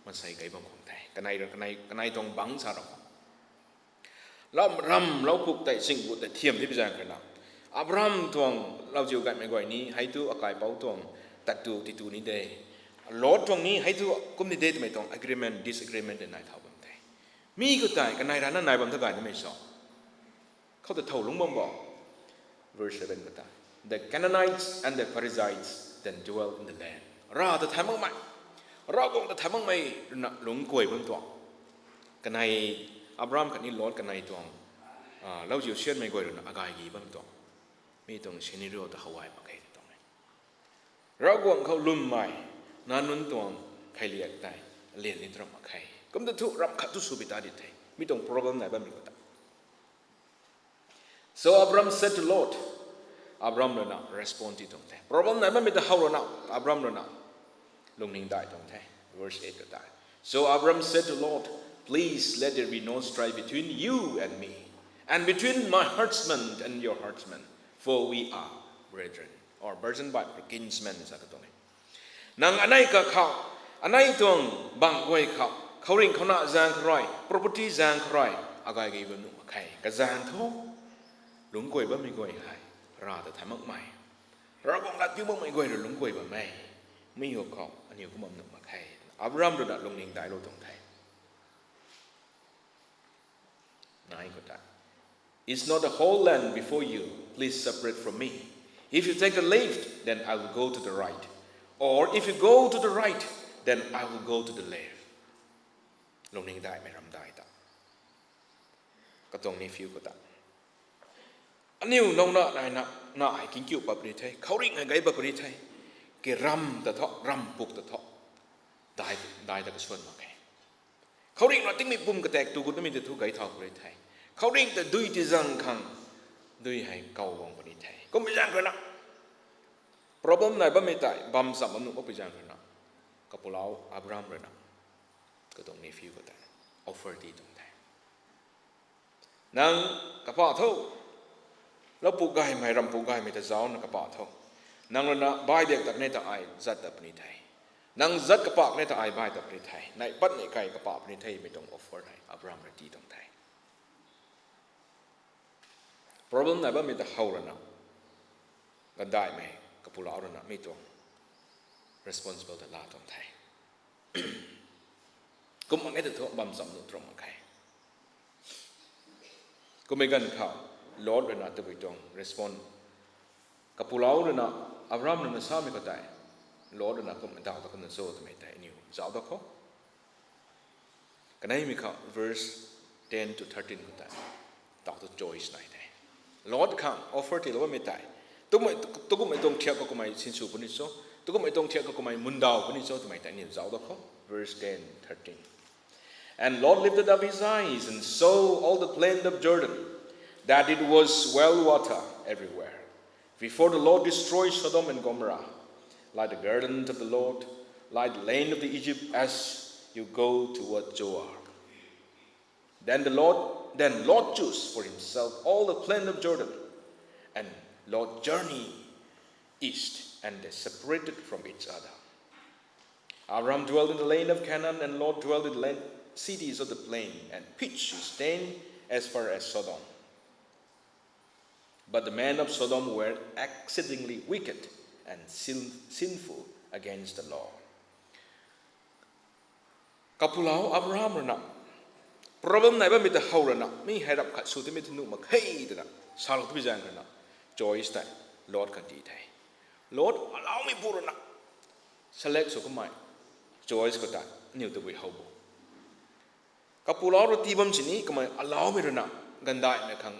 maansei gay bam khwan the. Kanei ra, kanei, kanei tuang bangc sa ra khou, lam, ram, laupuk tei, singgu tei thiam tei bi zaeng khana, Abram tuang lauziu gaengmei guay ni, hei tu akaipouc tuang tat tu, ti tu ni de. Lot tuang ni, hei tu kum ni de twmei tuang agreement, disagreement tei nai thau bam the. Mi khou tei, kanei rana nai bam tha gay namei so. Khou ta thow lungc bam bo. Verse seven khou tei, the Canaanites and the Perizzites then dwelt in the land. Rav ta thay makmei, Ravguangc ta thay makmei ruina lungc kuay bam tuang. Kanei, Abram khatni Lot kanei tuang, ah, lauziu sianmei guay ruina agay gi bam tuang. Mi tuang scenario ta how gay mak khe tuang e. Ravguangc khou lwmmei, nac nunc tuang kheiliak tei lian ni tram mak khe. Kum ta thu ram khat tu sw bi ta di the. Mi tuang problem nai bammei khou ta. So Abram said to Lot, Abram ruina response ti tuang the. Problem nai bammei ta how ruina, Abram ruina lungning dai tuang the. Verse eight khou tei, so Abram said to Lot, please let there be no strife between you and me, and between my herdsmen and your herdsmen, for we are brethren, or brethren by kinsmen sa ka tuang e. Nang anei kakhou, anei tuang bangc guay khou, khouringh khou na zaeng khou rui, property zaeng khou rui, agay gay bam nuh mak khe. Kazaeng thu, lungc kuay bammei guay hei, Rav ta thay makmei, Ravguangc lat piu makmei guay rui lungc kuay bam e. Mi hu khou aniw kum bam nuh mak khe. Abram ruina lungning dailou tuang the. Nai khou tei, is not the whole land before you? Please separate from me. If you take the left, then I will go to the right. Or if you go to the right, then I will go to the left. Lungning daimei ram dai ta, katuang nephew khou ta, aniw nowna naina, na hei kingkiu pat puni the, khouringh hei gay pat puni the. Ki ram ta thu, ram puk ta thu, dai, dai ta kasuan mak khe. Khouringh na tingmei pum katak tu gut namei ta thu gay thau puni the. Khouringh ta dui tizang khang, dui hei kau guang puni the. Kummei zaeng ruina, problem nai bammei tei bam cham bam nuh makpui zaeng ruina, kapulou Abram ruina katuang nephew khou tei offer ti tuang the. Nang kapah tho, laupuk gaymei, rampuk gaymei ta zaucna kapah tho. Nang ruina bai biak ta kani ta ai zat ta puni the. Nang zat kapah kani ta ai bai ta puni the. Neih pat neih kai kapah puni the, mei tuang offer hei Abram rui ti tuang the. Problem nai bammei ta how ruina, gandaihmei kapulou ruina mi tuang responsible ta laa tuang the. Kum mak e ta thu bam cham nuh tram mak khe. Kummei ganv khou Lot ruina tabui tuang respond, kapulou ruina, Abram ruina samei khou tei, Lot ruina kum daw ta kumna cho twmei tei aniw zauc da khou. Kaneimei khou verse ten to thirteen khou tei, taw tu choice nai the. Lot khang offer tiilou bammei tei, tukumhmei tuang thiak khou kummei sinsw puni cho, tukumhmei tuang thiak khou kummei mundaw puni cho twmei tei aniw zauc da khou. Verse ten, thirteen. And Lot lifted up his eyes and saw all the plain of Jordan, that it was well water everywhere, before the Lord destroyed Sodom and Gomorrah, like the garden of the Lord, like the land of the Egypt as you go toward Zoar. Then the Lord, then Lot chose for himself all the plain of Jordan, and Lot journeyed east, and they separated from each other. Abram dwelt in the land of Canaan, and Lot dwelt in the land, cities of the plain, and pitched his tent as far as Sodom. But the men of Sodom were exceedingly wicked and sin-, sinful against the Lord. Kapulou Abram ruina, Problem nai bammei ta how rana, mi hei rap khat sw timei thu nuh mak khe twna salou tabui zaeng rana, choice tei Lot khang ti the. Lot alaumei pu rana select sw kamei choice khou tei aniw tabui how bo. Kapulou rui tii bam sini kamei alaumei rana, gandaihmei khang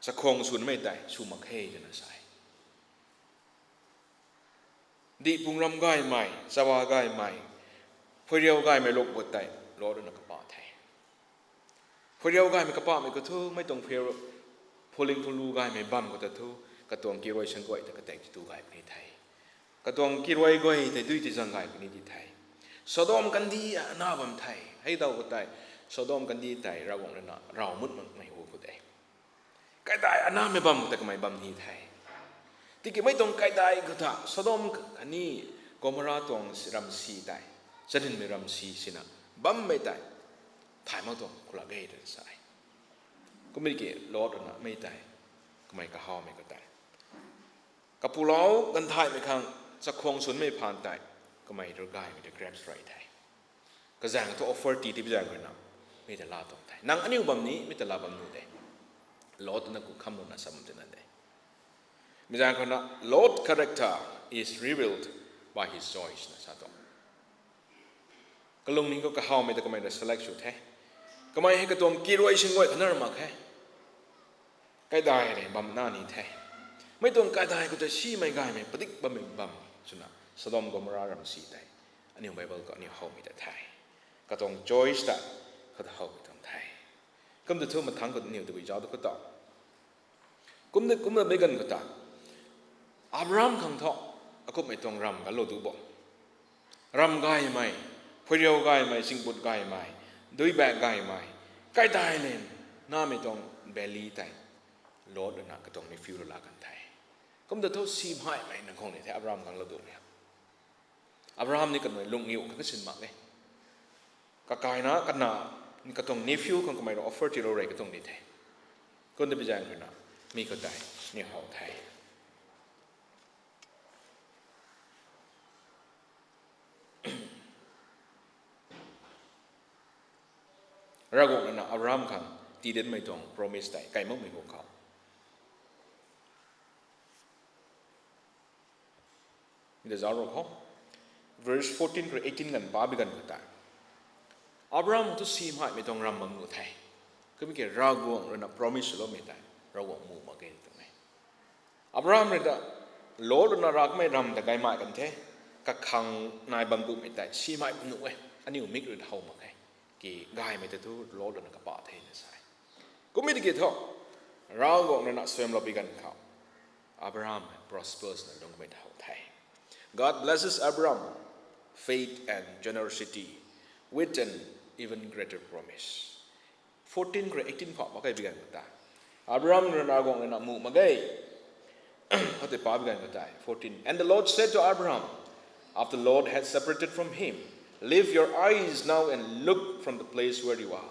chakhwang swnmei tei sw mak khe twna sa e. Dihpung ram gaymei, chawa gaymei, phuiriau gaymei luk gut tei Lot rui na kapa the. Phuiriau gaymei kapamei khou thu, mei tuang phuiu, phuling phunglu gaymei bam khou ta thu, katuang kiruai sangguay ta katek ti tu gay puni the. Katuang kiruai guay tei dui tei zang gay puni di the. Sodom kandih ana bam the. Hei daw khou tei, Sodom kandih tei Ravguangc rui na raw mut makmei hu khou de. Kaidai anamei bam khou ta kamei bam ni the. Tiki mei tuang kaidai khou ta Sodom khatni Gomorrah tuang ram si tei, charynmei ram si sina bammei tei, thay mak tuang khou lak ge twna sa e. Kummei ki Lot rui na mei tei, kamei kahawmei khou tei, kapulou ganthaymei khang chakhwang swnmei phaan tei, kamei rui gaymei tei grapes rui the. Kazaeng thu offer ti tibi zaeng rui na, mi ta la tuang the. Nang aniw bam ni, mi ta la bam nuh de. Lot na ku kham luna sa bam tina de. Mi zaeng khou na, Lot character is revealed by his choice na sa tuang. Kalungning khou kahawmei ta kamei na select sw the. Kamei hei katuang kiruai sangguay kha na ra mak khe. Kaidai le bam na ni the. Mei tuang kaidai khou ta simei gaymei padik bammei bam swna Sodom Gomorrah ram si tei, aniw Bible khou aniw howmei ta the. Katuang choice ta, kata howmei tuang the. Kum ta thu mathangc khou aniw tabui zauc ta khou ta, kum ta kumna mei ganv khou ta, Abraham khang thu, akumhmei tuang ram galou du bo. Ram gaymei, phuiriau gaymei, singbut gaymei, duibak gaymei, kaidai len, namei tuang valley tei, Lot rui na katuang nephew rui laa kan the. Kum ta thu simhaimei nang khang ni the Abraham khang lou dumei. Abraham ni kanmei lungniw khang kasin mak e. Kakaina kana, katuang nephew khang kamei rui offer tiilou rey katuang ni the. Kum ta bi zaeng rui na, mi khou tei, ni how the. Ravguangc rui na Abraham khang tii dinmei tuang promise tei kai makmei hu khou, mi ta zauc ro khou, verse fourteen khou eighteen ganv pa bi ganv khou tei, Abraham thu simhaimei tuang ram bam nuh the. Kummei ki Ravguangc rui na promise swloumei tei Ravguangc mu mak ge tuang e. Abraham rui ta, Lot rui na rakamei ram ta gaymei kan the, kakhang nai bam dumei tei simhai bam nuh e, aniw mik rui how mak khe. Ki gaymei ta thu Lot rui na kapa the na sa e. Kummei tiki thu, Ravguangc rui na suaimlou bi ganv khou, Abraham prospers na lungmei ta how the. God blesses Abraham, faith and generosity with an even greater promise. Fourteen khou eighteen phau mak khe bi ganv khou ta, Abraham rui na Ravguangc rui na mu mak ge. Khoutei pa bi ganv khou tei, fourteen, And the Lord said to Abraham, after the Lord had separated from him, Lift your eyes now and look from the place where you are,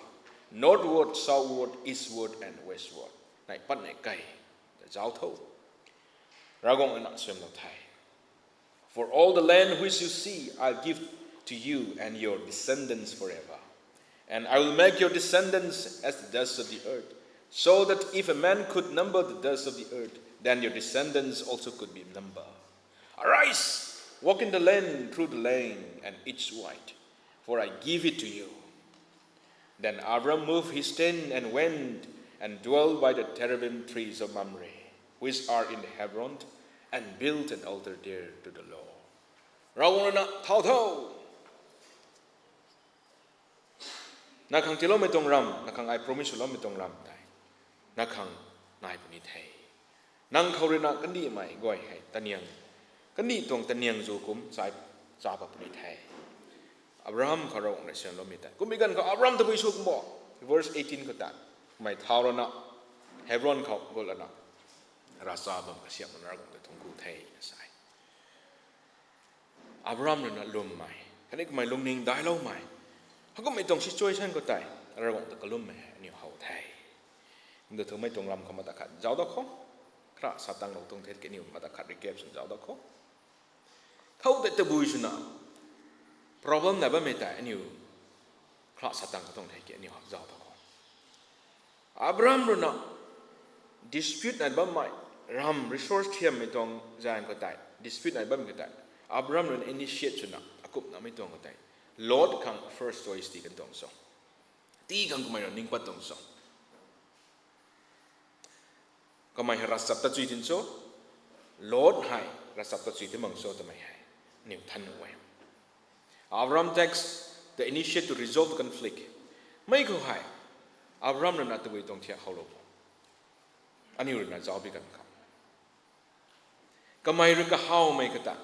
northward, southward, eastward, and westward. Nai pat nai kai, zauc tho. Ravguangc rui na suaimlou the. For all the land which you see, I'll give to you and your descendants forever. And I will make your descendants as the dust of the earth, so that if a man could number the dust of the earth, then your descendants also could be numbered. Arise, walk in the land through the land, and its right, for I give it to you. Then Abram moved his tent and went and dwelt by the terebinth trees of Mamre, which are in Hebron, and built an altar there to the Lord. Ravguangc rui na thau tho. Na khang tiiloumei tuang ram, na khang ai promise swloumei tuang ram tei, na khang nai puni the. Nang khou rui na kandihmei guay hei taniang, kandih tuang taniang zu kum chai, cha pat puni the. Abraham khou Ravguangc rui suaimloumei tei, kummei ganv khou Abraham tabui sw kum bo. Verse eighteen khou ta, mei thau rui na, Hebron khou gut lana, ravcha bam kasiamh lana Ravguangc ta thuanc ku the na sa e. Abraham rui na lwmmei khatni kamei lungning dailoumei, hei kummei tuang situation khou tei, Ravguangc ta kalummei aniw how the. Kum ta thu mei tuang lam khou mata khat zauc da khou, khrah sa tanglou tuang the ki aniw mata khat recap swna zauc da khou. Khou tei tabui swna, problem nai bammei tei aniw khrah sa tang katuang the ki aniw hak zauc da khou. Abraham rui na dispute nai bammei, ram resource thiammei tuang zaeng khou tei dispute nai bammei khou tei, Abraham rui na initiate swna akumhna mei tuang khou tei, Lot khang first choice tii kan tuang cho. Tii khang kamei rui ning pat tuang cho. Kamei hei ravchap ta chui tin cho, Lot hei ravchap ta chui tin bang cho twmei hei aniu than nuh e. Abraham takes the initiate to resolve the conflict. Mei khou hei Abraham rui na tabui tuang thiak howlou bo. Aniu rui na zauc bi kan khou, kamei rui kahawmei kata,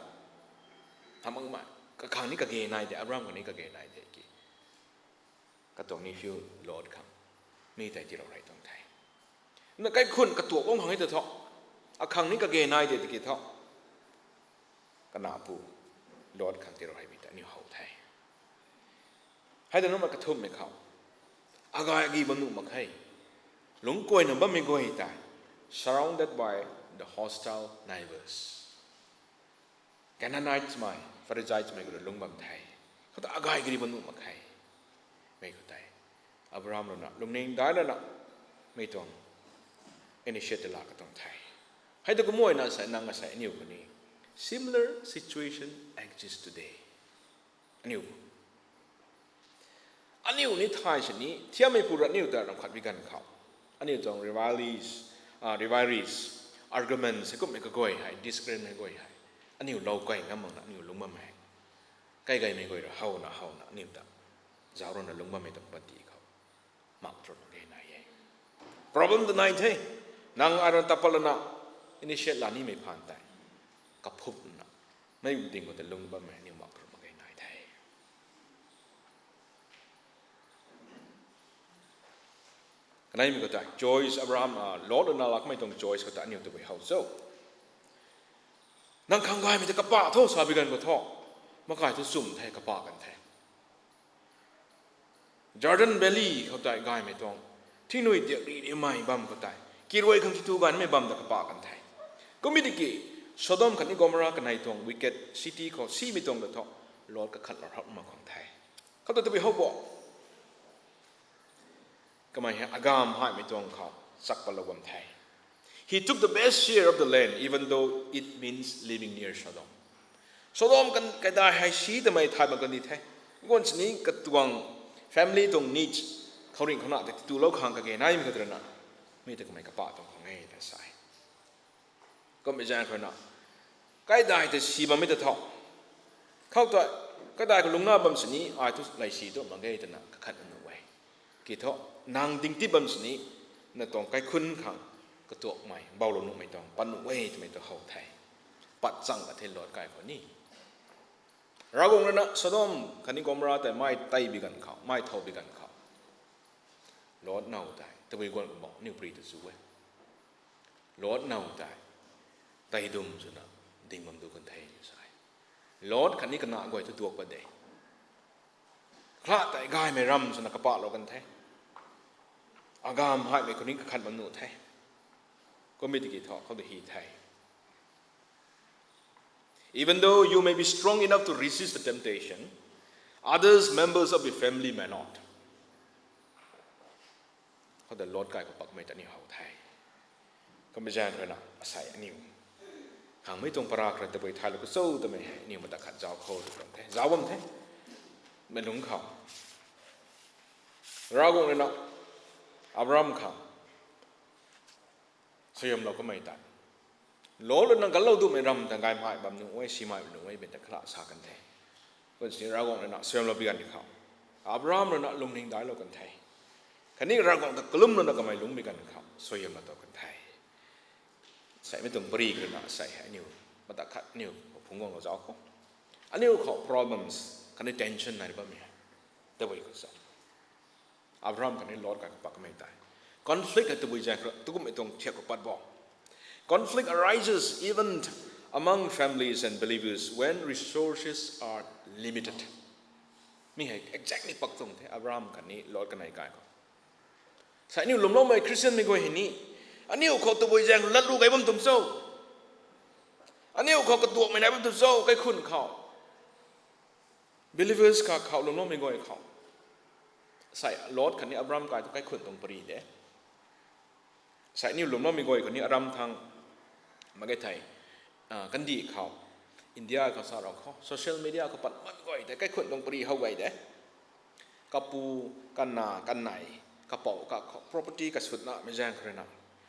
hamangmei, kakhang ni kage nai de, Abraham khang ni kage nai de ki, katuang ni phiu Lot khang mi tei tiilou rey tuang the. Na kaikhun katuak bam khang e ta thu, akhang ni kage nai de tiki thu, kanapu Lot khang tiilou rey mi ta aniu how the. Hei ta numei kathumhmei khou, agay agi bam nuh mak khe. Lungc kuayna bammei guay tei, surrounded by the hostile neighbors. Canaanites mei, Pharisees mei khou rui lungc bam the. Khou ta agay gari bam nuh mak khe. Mei khou tei, Abraham rui na lungning dai lana, mei tuang initiate la katuang the. Hei ta kumna sa nang asei aniu khou ni similar situation exists today. Aniu, aniu ni thay sini thiammei pu rui aniu ta ram khat bi ganv khou, aniu tuang rivalries, rivalries, arguments hei kumhmei kaguay hei, disagreement guay hei, aniu lou kai ngam makna aniu lungc bammei, kai gaymei guay rui howna howna aniu ta zauc rana lungc bammei tuang panty khou mak tru mak ge nai e. Problem ta nai the. Nang ai rui tapat lana initiate la nimei phaan tei, kaphupna, mei ding khou ta lungc bammei aniu mak tru mak ge nai the. Kaneimei khou tei choice, Abraham, Lot na lakmei tuang choice khou ta aniu tabui how cho. Nang khang gaymei ta kapah tho sa bi ganv khou thu, makai thu chum the, kapah kan the. Jordan Valley khou tei gaymei tuang, thingnui diak ri rimei bam khou tei, kiruai khang kitu gaymei bam ta kapah kan the. Kumna tiki, Sodom khatni Gomorrah kanei tuang wicked city khou simei tuang ta thu, Lot kakhat lou rap mak khang the. Khou ta tabui how bo. Kamei hei agam haymei tuang khou chak patlou bam the. He took the best share of the land, even though it means living near Sodom. Sodom kan kaidai hei si tamei thay bam kan di the. Guan sini katuang family tuang needs khou ringh khou na tei tulou khang kage naimei khat rui na, mi ta kamei kapah tuang khang e ta sa e. Kummei zaeng khou na, kaidai tei si bammei ta thu, khou tei, kaidai khou lungna bam sini ai thu lei si tu mak ge twna kakhat nuh e. Ki thu, nang dingtip bam sini, na tuang kaikhun khang katuakmei, bowlou nuhmei tuang pat nuh e twmei tu how the. Pat chang ka the Lot kai khou ni. Ravguangc rui na Sodom khatni Gomorrah tei mei tei bi ganv khou, mei thow bi ganv khou, Lot now tei tabui guan kumna aniu pri ta chu e. Lot now tei tei dum swna ding bam du kan the sa e. Lot khatni kana guay thu duak pat de. Kha tei gaymei ram swna kapahlou kan the. Agam haymei khou ni kakhat bam nuh the. Kummei tiki thu khou ta hi the. Even though you may be strong enough to resist the temptation, others, members of your family may not. Khou ta Lot kai khou pakmei ta aniu how the. Kummei zaeng khou na asei aniu khang mei tuang para khou rui tabui thaylou khou cho twmei hei aniu mata khat zauc khou tw tuang the. Zauc bam the. Mei lungc khou, Ravguangc rui na Abraham khang suaihiamlou kamei tei, Lot rui na ganlou dumei ram ta gaymei bam nuh e, simei bam nuh e, mei ta khala sa kan the. Kuan sini Ravguangc rui na suaihiamlou bi ganv khou, Abraham rui na lungning dailou kan the. Khatni Ravguangc ta kalumlou na kamei lungc bi ganv khou suaihiamlou tow kan the. Seimei tuang pari khou na sei hei aniu mata khat aniu phungc guanglou zauc khou, aniu khou problems khatni tension nai bammei hei tabui khou sa, Abraham khatni Lot kai khou pakmei tei, conflict hei tabui zaeng khou tukumhmei tuang thiak khou pat bo. Conflict arises even among families and believers when resources are limited. Mi hei exactly pak tuang the Abraham khatni Lot kanei kai khou. Sa aniu lwmloumei Christianmei guay hei ni, aniu khou tabui zaeng latlu gay bam tuang cho, aniu khou katuakmei nai bam tuang cho, kaikhun khou, believers ka khou lwmloumei guay khou. Sei Lot khatni Abraham kai thu kaikhun tuang pari de. Sai niu lwmloumei guay khou ni aram thang mak ge thei, kandih khou, India khou sa rau khou social media khou pat mak guay de, kaikhunc tuang pari how guay de. Kapu, kana, kanei, kapou, ka property kasutnamei zaeng khou rui na,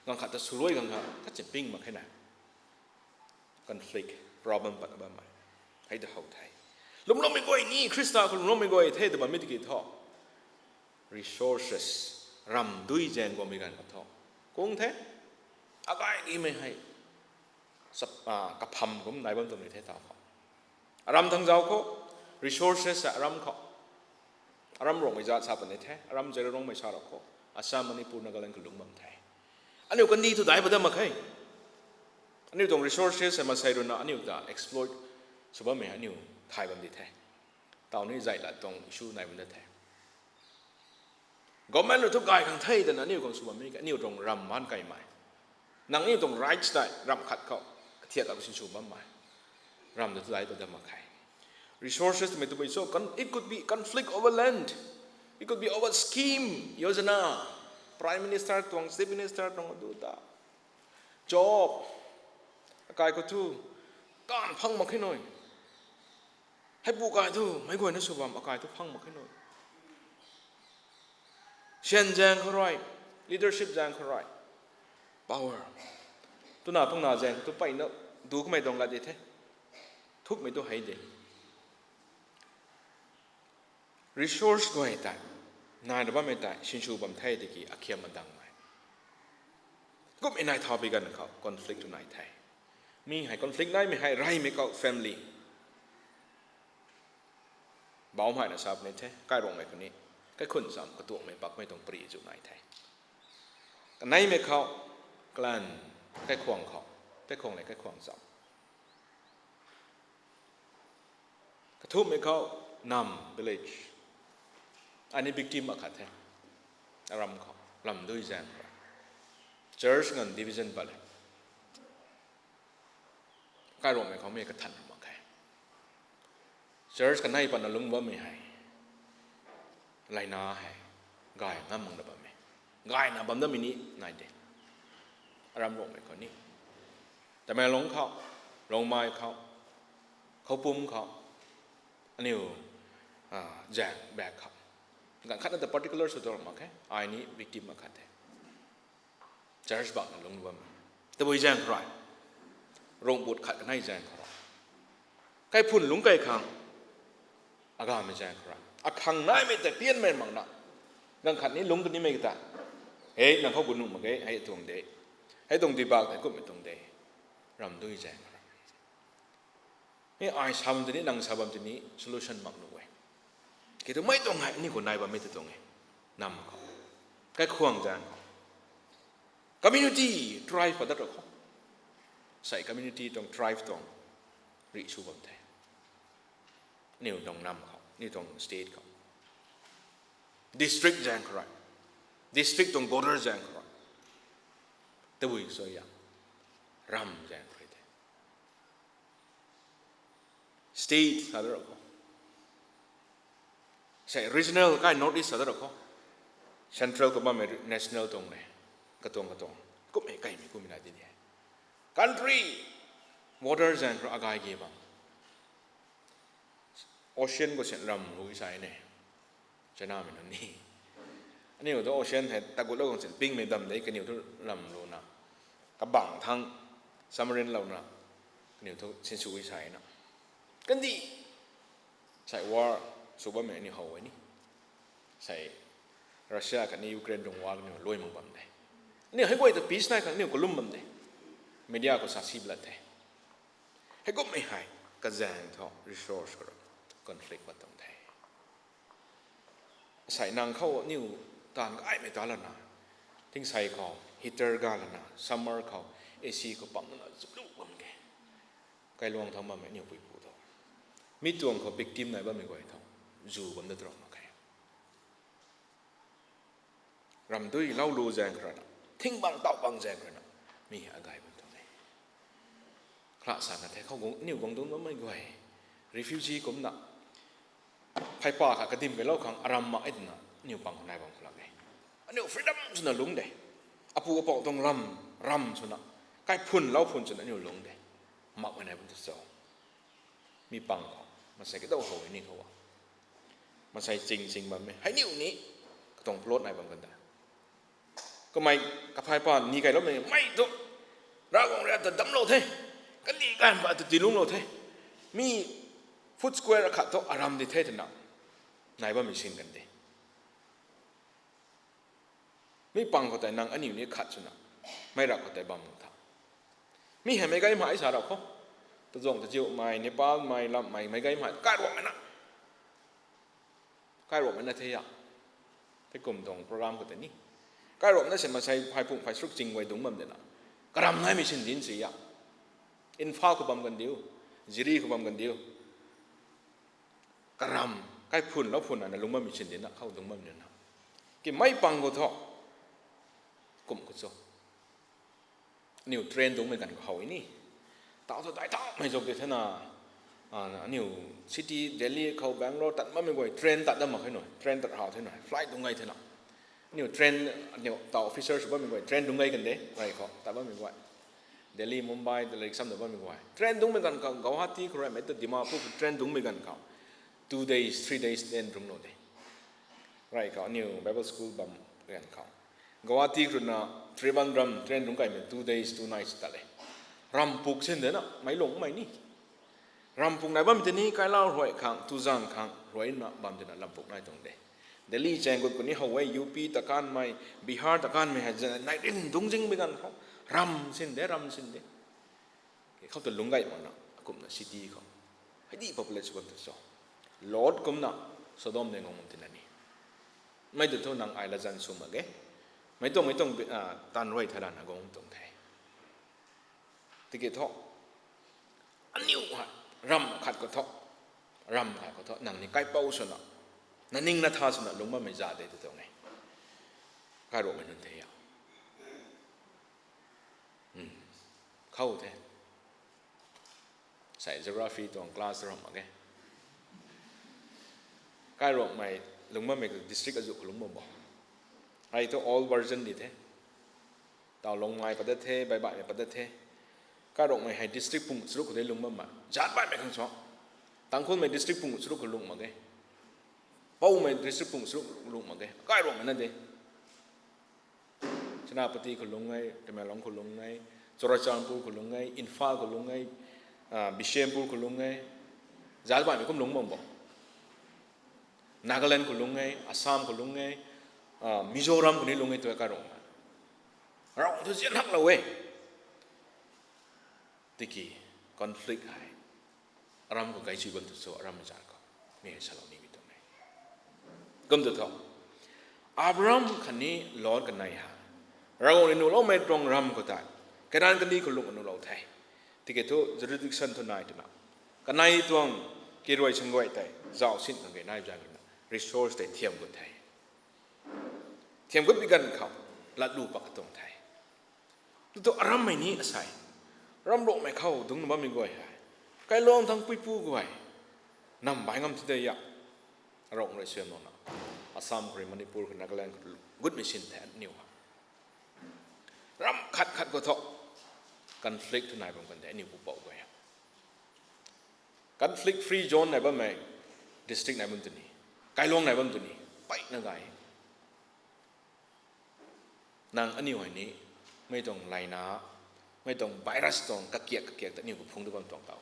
ganv khat ta swluai ganv kha kachiping mak khe na, conflict, problem patna bammei hei ta how the. Lwmloumei guay ni Khrista khou lwmloumei guay the tw bammei tiki thu, resources, ramdui zaeng guangmei ganv kha thu, kung the, agay nimei hei kapham kum nai bam tuang ni the taw khou. Aram thang zauc khou, resources aram khou, aram Ruangmei zat sa puni the, aram Zeliangrongmei sa rau khou, Assam, Manipur, Nagaland khou lungc bam the. Aniu kandih thu daic pat dat mak khe. Aniu tuang resources hei mansei rui na aniu ta exploit sw bammei aniu thay bam di the. Taw ni zai lat tuang issue nai bam da the. Government rui thu gay khang the twna aniu khang sw bammei, aniu tuang ram maan kaimei, nang aniu tuang rights tei ramh khat khou thiak kha sin sw bammei, ram ta thu daic pat dat mak khe. Resources twmei tabui cho, it could be conflict over land, it could be over scheme, yojana, Prime Minister tuang, Chief Minister tuang adu ta, job, akai khou thu taanv phang mak khe nui. Heipu kai thu meic guayna sw bam akai thu phang mak khe nui. Syan zaeng khou rui, leadership zaeng khou rui, power, twna phungna zaeng khou thu peyna du kamei tuang lat di the. Thukmei tu hei de. Resource guay tei, nai ra bammei tei sinsw bam the tiki akhiam madangmei. Kummei nai thau pi ganv khou conflict tu nai the. Mi hei conflict naimei hei reymei khou family, bauhmei na sa puni the, kairuangmei khou ni, kaikhunc cham katuangmei pakmei tuang pari zu nai the. Kaneimei khou, clan, kaikhwang khou, kaikhwang le kaikhwang cham. Kathumhmei khou, nam, village. Ai ni victim akhat the. Aram khou, lam dui zaeng khou, church nganv division pat le. Kairuangmei khou mi kathan mak khe. Church kanei patna lungc bammei hei, layna hei, gay ngam mak na bammei, gayna bam datmei ni nai de. Aram Ruangmei khou ni, Tamenglong khou, Rongmei khou, Khoupum khou, aniu zaeng bak khou, ganv khatna ta particular sw tuang mak khe, ai ni victim akhat the. Church bakna lungc bam, tabui zaeng khou rui, Rongput khat kanei zaeng khou rui, kaiphun lungc kei khang, agamei zaeng khou rui akhang naimei tei pianmei makna, ganv khat ni lungc tu nimei ta, hei nang khou bu nuh mak ge, hei tuang de, hei tuang dibak tei kummei tuang de, ram dui zaeng khou rui. Ni ai sa bam tini, nang sa bam tini solution mak nuh e. Ki tu mei tuang hei ni khou nai bammei tu tuang e. Nam khou, kaikhwang zaeng khou, community, tribe pat dat rau khou, sei community tuang, tribe tuang rih sw bam the. Aniu tuang nam khou, aniu tuang state khou, district zaeng khou rui, district tuang border zaeng khou rui, tabui sw ya, ram zaeng khou rui the. State sa dat rau khou, sei regional kai North East sa dat rau khou, central khou bammei national tuang le, katuang katuang, kummei kaimei kummei na di ni e. Country, border zaeng khou rui agay ge bam, ocean khou sin ram lu sa ne, Chinamei nunc ni. Aniu thu ocean hei tagutlou khang sin pingmei dam de, kaniw thu ram luna, kabang thang, submarine louna, kaniw thu sinsw sa na, kandih, sei war sw bammei aniu how e ni. Sei Russia khatni Ukraine tuang war kaniw luai mak bam de. Aniu hei guay ta peace nai khang aniu kalum bam de. Media khou sa si blat the. Heikummei hei, kazaeng thu resource khou rui conflict pat tuang the. Sei nang khou aniu taanv gaymei ta lana, tingsei khou heater ga lana, summer khou AC khou pam lana zulu bam ge. Kailuang thang bammei aniu puipu tho, mi tuang khou victim nai bammei guay tho, zu bam dat rau mak khe. Ramdui lau lu zaeng khou rui na, thing bang taw bang zaeng khou rui na, mi hei agay bam tuang e. Kala sa kan the khou guang, aniu guang dungc bammei guay, refugee kumcna, pheypa kha kadim keylou khang aram mak e twna aniu pang khou nai bam khou lak e. Aniu freedom swna lungc de. Apu apou tuang ram, ram swna, kaiphun lou phun swna aniu lung de. Makmei nai bam tu cho. Mi pang khou, masei kadau how ni khou a. Masei ching ching bam e. Hei niu ni, katuang plot nai bam kan da. Kamei, kaphay pa ni kailoumei, mei tu, Ravguangc rui ata damclou the. Kandih ganv khou ata tiilungclou the. Mi foot square akhat thu aram di the twna. Nai bammei sin kan de. Mi pang khou tei nang aniu ni khat swna, mei rak khou tei bam tha. Mi hei meic gaymei sa rau khou. Tazuang taziumei, Nepalmei, lammei, meic gaymei, kairuangmei na. Kairuangmei na the a. Tei kum tuang program khou tei ni. Kairuangmei na sin masei phey pung phey sruk ching guay dungc bam de na. Karam naimei sin dinc si a. Imphal khou bam kan diu. Jiri khou bam kan diu. Karam, kaiphun lou phun na lung bammei sin dinc na khou dungc bam de na. Ki mei pang khou thu. Kum khou cho. Aniu train dungcmei ganv khou how ni. Tau thu dai thaumei zuk di the na. Aniu city, Delhi khou, Bangalore tat bammei guay, train tat dam mak khe nui, train tat how the nui, flight dungc gay the na. Aniu train, aniu tau officer sw bammei guay, train dungc gay kan de, rey khou, tat bammei guay. Delhi, Mumbai, Delhi exam dau bammei guay. Train dungcmei ganv khou, Guwahati khou rui mei ta Dimapur khou train dungcmei ganv khou. Two days, three days train dungclou de. Rey khou, aniu Bible school bam ganv khou. Guwahati khou na Trivandrum train dungc kaimei two days, two nights ta le. Ram puk sin de na, meic lungmei ni. Ram puk nai bam tei ni, Kailau ruai khang, Tuzang khang, ruai na bam de na lam puk nai tuang de. Delhi chaeng gut khou ni how e, U P ta kanmei, Bihar ta kanmei hei, nai rin dungc zingmei ganv khou. Ram sin de, ram sin de. Khou ta lungc gay mak na, akumna city khou. Hei di populate sw bam tu cho. Lot kumna, Sodom de guang bam tina ni. Mei tu thu nang ai latzan sw mak ge. Mei tuang, mei tuang, taan ruai tharan na guang tuang the. Tiki thu, aniu hei, ram khat khou thu, ram khat khou thu, nang ni kaipouc swna, na ning na tha swna lungc bammei za de tu tuang e. Kairuangmei nunc the a. Khou the. Sei geography tuang class ram mak ge. Kairuangmei lungc bammei district azuh khou lungc bam bo. Ai thu all version di the. Tau Longmai pat dat the, Baibaihmei pat dat the. Kairuangmei hei district pung charuk khou de lungc bam ma. Zaatc baihmei khang cho. Tangkhulmei district pung charuk khou lungc mak ge. Poumei district pung charuk lungc mak ge. Kairuangmei na de. Senapati khou lungc e, Tamenglong khou lungc e, Churachandpur khou lungc e, Imphal khou lungc e, Bishnupur khou lungc e, zaatc baihmei kum lungc bam bo. Nagaland khou lungc e, Assam khou lungc e, Mizoram khou ni lungc e tu kairuangmei. Rav thu zian haklou e. Tiki conflict hei. Aram khou gaychui bam tu cho, arammei zaat khou. Mi hei salou nimei tuang e. Kum tu thu. Abraham khatni Lot kanei hei. Ravguangc rui nuhloumei tuang ram khou tei. Kanan kandih khou lungc nuhlou the. Tiki thu jurisdiction thu nai twna. Kanei tuang kiruai sangguay tei. Zauc sin khang kei nai zang na. Resource tei thiam gut the. Thiam gut bi ganv khou. Latlu pak katuang the. Tu thu arammei ni asei. Ram Ruangmei khou dungcna bammei guay hei. Kailuang thangc puipu guay. Nam bai ngam ti de a. Ravguangc rui suaihiamlouna. Assam khou rui, Manipur khou, Nagaland khou gutmei sin the aniu hei. Ram khat khat khou thu. Conflict thu nai bam kan de aniu pupouc guay. Conflict free zone nai bammei district nai bam tu ni. Kailuang nai bam tu ni. Mpeyna gay. Nang aniu hei ni, mei tuang layna, mei tuang virus tuang kakiak kakiak ta aniu khou phungc tu bam tuang tau.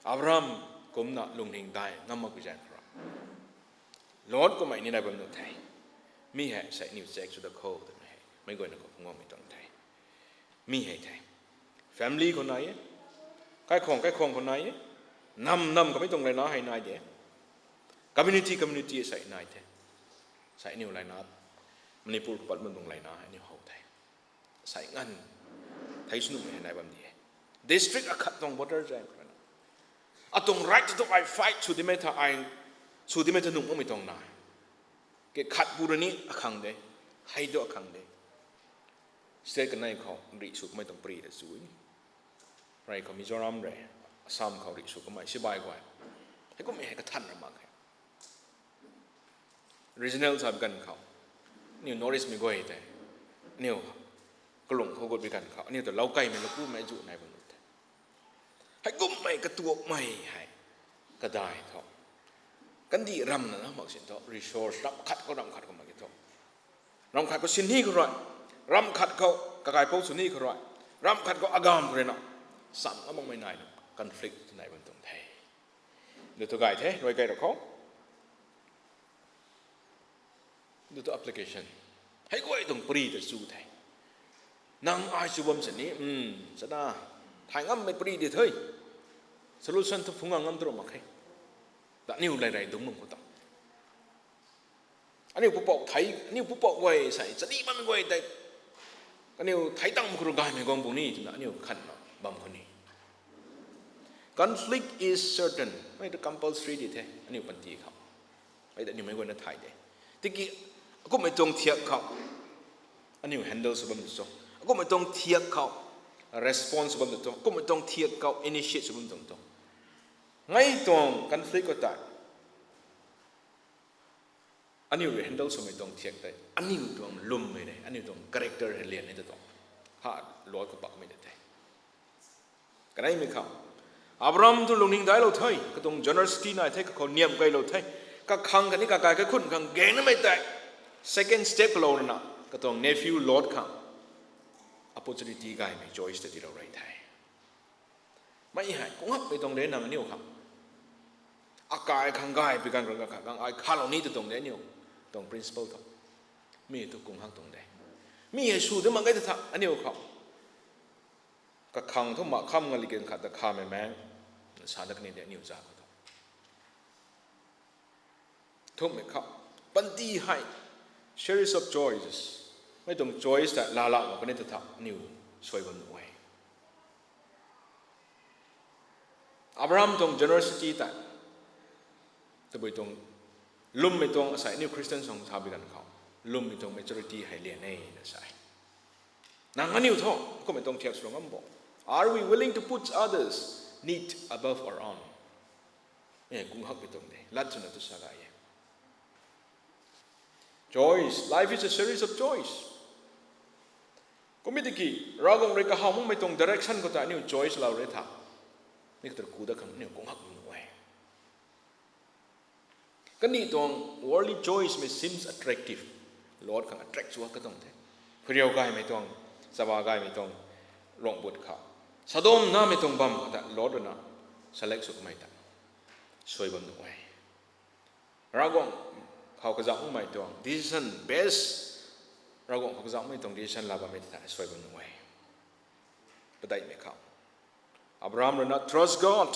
Abraham kumna lungning dai ngam makpui zaeng khou ra. Lot kummei ni nai bam nuh the. Mi hei sei aniw check sw da kho twmei hei meic guayna khou phungc bammei tuang the. Mi hei the. Family khou nai e. Kaikhwang kaikhwang khou nai e. Nam nam kamei tuang layna hei nai de. Community community sei nai the. Sei aniw layna Manipur khou pat bam tuang layna hei aniw how the. Sei nganv thei sw nuhmei hei nai bam di e. District akhat tuang voter zaeng khou rana, atuang right tu ai fight sw dimei tha, ai sw dimei tha nung makmei tuang nai. Ke khat pu rui ni akhang de. Hei tu akhang de. State kanei khou rih sw kamei tuang pary ta chu ni. Rey khou Mizoram rui, Assam khou rih sw kamei sibai guay. Heikummei hei kathan ra mak khe. Regional sa ganv khou. Aniu North East mei guay tei, aniu kalung khou gut bi ganv khou aniu ta loukeimei lakumei zu nai bam the. Hei kummei katuakmei hei kadai thu, kandih ramna na mak sin thu resource ramh khat khou ramh khat khou mak ki thu, ramh khat khou sin ni khou rui, ramh khat khou kakaipou sw ni khou rui, ramh khat khou agam khou rui na, sam ngam makmei naina conflict nai bam tuang the. Ndu thu gay the, rui kai ra khou. Ndu thu application. Hei guay tuang pari ta chu the. Nang ai chu bam sini, um, chana, thay ngammei pari di the. Solution thu phung ngam tu mak khe. Ta aniu lai rai dungc bam khou ta, aniu pupouc thei, aniu pupouc guay sei chani bammei guay tei, aniu thei tang khou rui gaymei guang puni twna aniu khanna bam khou ni. Conflict is certain. Mei ta compulsory di the aniu panty khou. Mei ta aniu mei guayna thay de. Tiki akumhmei tuang thiak khou aniu handle sw bam tu cho, akumhmei tuang thiak khou response sw bam tu cho, akumhmei tuang thiak khou initiate sw bam tuang tu, ngai tuang conflict khou tei aniu rui handle swmei tuang thiak tei aniu tuang lwmmei re, aniu tuang character hei lian ni ta tuang. Ha, Lot khou pakmei ta the. Kaneimei khou Abraham thu lungning daiclou the, katuang generosity nai the, kakhou niamh kailou the, kakhang khatni kakai kaikhunc khang gaengnamei tei second step khou lou rana katuang nephew Lot khang opportunity gaymei choice ta tiilou rey the. Mei hei kung hakmei tuang de nang aniu khang. Akai khang gay pi ganv khang, akai khang ai khalou ni ta tuang de aniu tuang principle thu. Mi thu kung hak tuang de. Mi hei sw de mak ge ta tha aniu khou kakhang thu mak kham nga li kan khat ta khamei maeng sa dat kani de aniu za khou thu. Thumhmei khou, panty hei series of choices. Mei tuang choice ta laalak mak kani ta tha aniu suai bam nuh e. Abraham tuang generosity tei, tabui tuang lwmmei tuang asei aniu Christian song sa bi ganv khou, lwmmei tuang maturity hei lian e na sa e. Nang aniu thu kummei tuang thiak sw ngam bo? Are we willing to put others' need above our own? E, kung hakmei tuang de, lat swna tu sa gay e. Choice, life is a series of choice. Kum e tiki Ravguangc rui kahaw makmei tuang direction khou ta aniu choice lou re tha, mi kata ku dat khang aniu kung hak nuh e. Kandih tuang worldly choice may seems attractive. Lot khang attract sw katuang the. Phariu gaymei tuang, chaba gaymei tuang, luangbut khou, Sodom namei tuang bam khou ta Lot rui na select sw kamei ta suai bam nuh e. Ravguangc khou kazauhmei tuang decision best, Ravguangc khou kazauhmei tuang decision laa bammei ta suai bam nuh e. Padeihmei khou Abraham rui na trust God,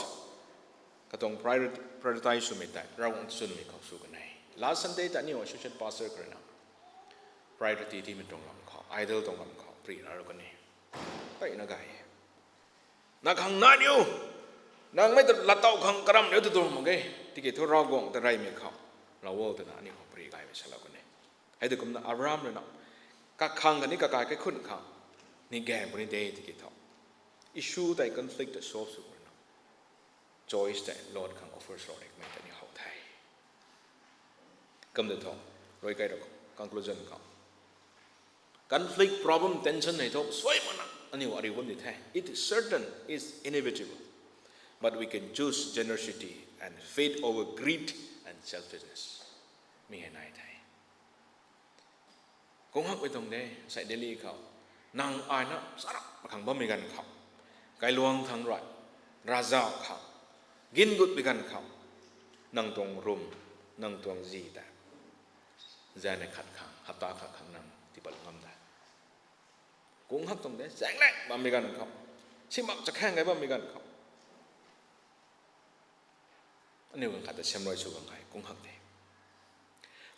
katuang priori-, prioritize swmei tei Ravguangc chwnmei khou sw kan e. Last Sunday ta aniu associate pastor khou rui na priority tiimei tuang lam khou, idol tuang lam khou pri na ru kan e. Tei na gay, na khang nai niu, nang mei ta lattow khang karam niu ta tuang mak ge. Tiki thu Ravguangc ta reymei khou, Ravguangc ta na aniu khou pri gaymei salou kan e. Hei tei kumna Abraham rui na kakhang khatni kakai kaikhunc khang ni gaeng puni de tiki thu, issue tei, conflict tei solve sw puni na, choice tei Lot khang offer sw ri kamei ta ni how the. Kum de thu, rui kai ra khou, conclusion khou, conflict, problem, tension hei thu suai makna aniu ariu bam di the. It is certain, it's inevitable. But we can choose generosity and faith over greed and selfishness. Mi hei nai the. Kung hakmei tuang de, sei Delhi khou, nang ai na sarap khang bammei ganv khou, kailuang thangc rui, ravzauh khang, gin gutmei ganv khou, nang tuang room, nang tuang zi ta, zanei khat khang, hapta khat khang nang tiipat ngam de. Kung hak tuang de, zaenglang bammei ganv khou, simak chakhaeng gay bammei ganv khou, aniu ganv khat ta siam rui sw bam khe, kung hak de.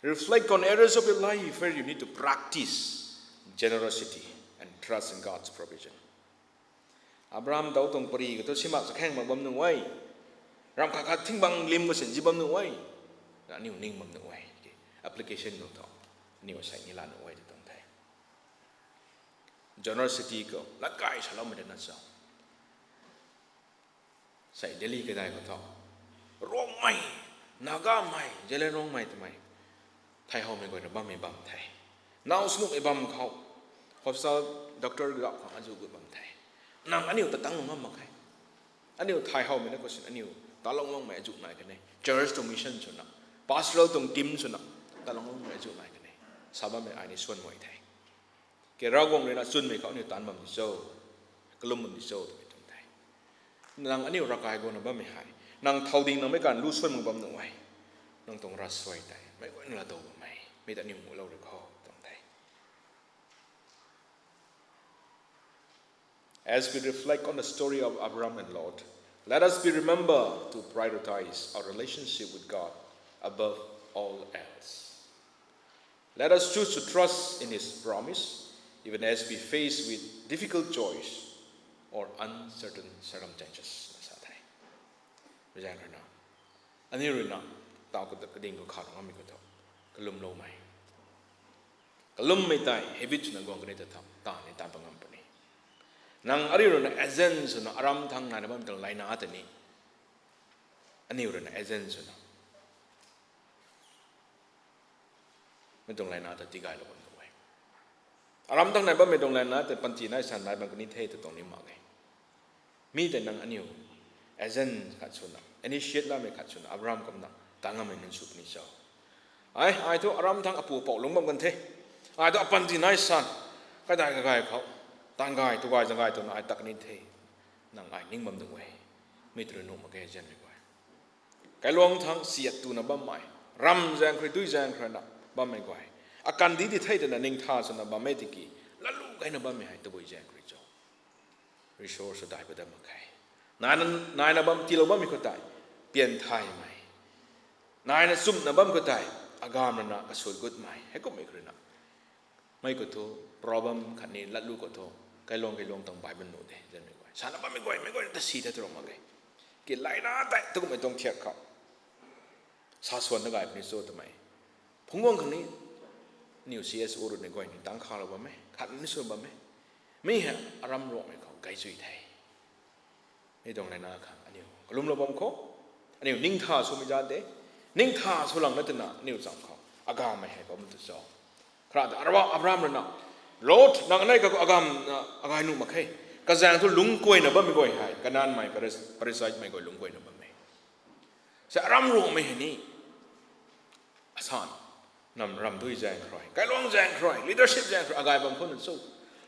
Reflect on areas of your life where you need to practice generosity and trust in God's provision. Abraham dau tuang pari khou thu simak chakhaeng mak bam nuh e. Ramh khat khat thingbang lim khou sin zi bam nuh e. Na aniu ning bam nuh e. Application khou thu aniu sei ni laa nuh e ta tuang the. Generosity khou latkai saloumei ta na cho. Sei Delhi kadai khou thu, Ruangmei, Nagamei, Zeliangrongmei twmei, thei howmei guay na bammei bam the. Now sw nuhmei bam khou, hospital doctor gau khang azuh gut bam the. Nang aniu ta tang ngam mak khe. Aniu thay howmei na khou sin aniu talou ngangmei azuh nai kan e. Church tuang mission swna, pastoral tuang team swna, talou ngangmei azuh nai kan e. Sa bammei ai ni suan mei the. Ke Ravguangc rui na chwnmei khou aniu taanc bam di cho, kalum bam di cho twmei tuang the. Nang aniu ravkai guangna bammei hei, nang thow ding nangmei kan lu suan mak bam nuh e. Nang tuang ravsuai tei meic guayna laa tow bam e, mi ta aniu mulou rui khou tuang the. As we reflect on the story of Abram and Lot, let us be remember to prioritize our relationship with God above all else. Let us choose to trust in His promise, even as we face with difficult choice or uncertain circumstances. Sa the. Zaeng rui na, aniu rui na, taw kading khou kha ngammei khou tho, kalumloumei. Kalummei tei habit swna guang kani ta tho, ta ni taan pa ngam puni. Nang ariu rui na agent swna aram thangc naina bammei tuang layna tei ni, aniu rui na agent swna mei tuang layna ta tigaylou bam nuh e. Aram thangc nai bammei tuang layna tei panty nai san nai bam kani the tw tuang ni mak e. Mi tei nang aniu agent khat swna, initiate lamei khat swna, Abraham kumna, ta ngammei nunc sw puni cho. Ai, ai thu aram thangc apu apou lungc bam kan the. Ai thu apanty nai san, kadai kagay khou, tang gay, tu gay, zang gay twna ai tak ni the. Nang ai ning bam nuh e. Mi tei rui nuh mak ge agentmei guay. Kailuang thangc siat tuna bammei, ram zaeng khou rui, dui zaeng khou rui na bammei guay, akandih di the twna ningtha swna bammei tiki, latlu gayna bammei hei tabui zaeng khou rui cho. Resource dai pa dat mak khe. Naina, naina bam tiilou bammei khou tei, pian thaymei. Naina chumna bam khou tei, agamv rui na kasut gutmei heikumhmei khou rui na. Mei khou thu, problem khatni latlu khou thu, kailuang kailuang tuang bai bam nuh de, zanmei guay. Sana bammei guay, meic guay ta si the tw ram mak ge. Ki layna tei, tukummei tuang thiak khou. Sa swan na gay puni cho twmei. Phungc guang khang ni, aniu C S O rui ni guay ni tang khalou bam e, khat ni sw bam e. Mi hei aram ruangmei khou gay chui the. Mi tuang layna khang aniu kalumlou bam khou, aniu ningtha swmei zat de, ningtha sw lang na twna aniu cham khou, agamvmei hei bam tu cho. Khara ta Abra-, Abraham rui na, Lot, nang anei kakhou agamv, na, agay nuh mak khe. Kazaeng thu lungc kuayna bammei guay hei, Kanaanmei, Paris-, Parisai mei guay lungc kuayna bam e. Sa aram ruangmei hei ni, asan, nam ram dui zaeng khou rui, kailuang zaeng khou rui, leadership zaeng khou rui, agay bam khou na cho.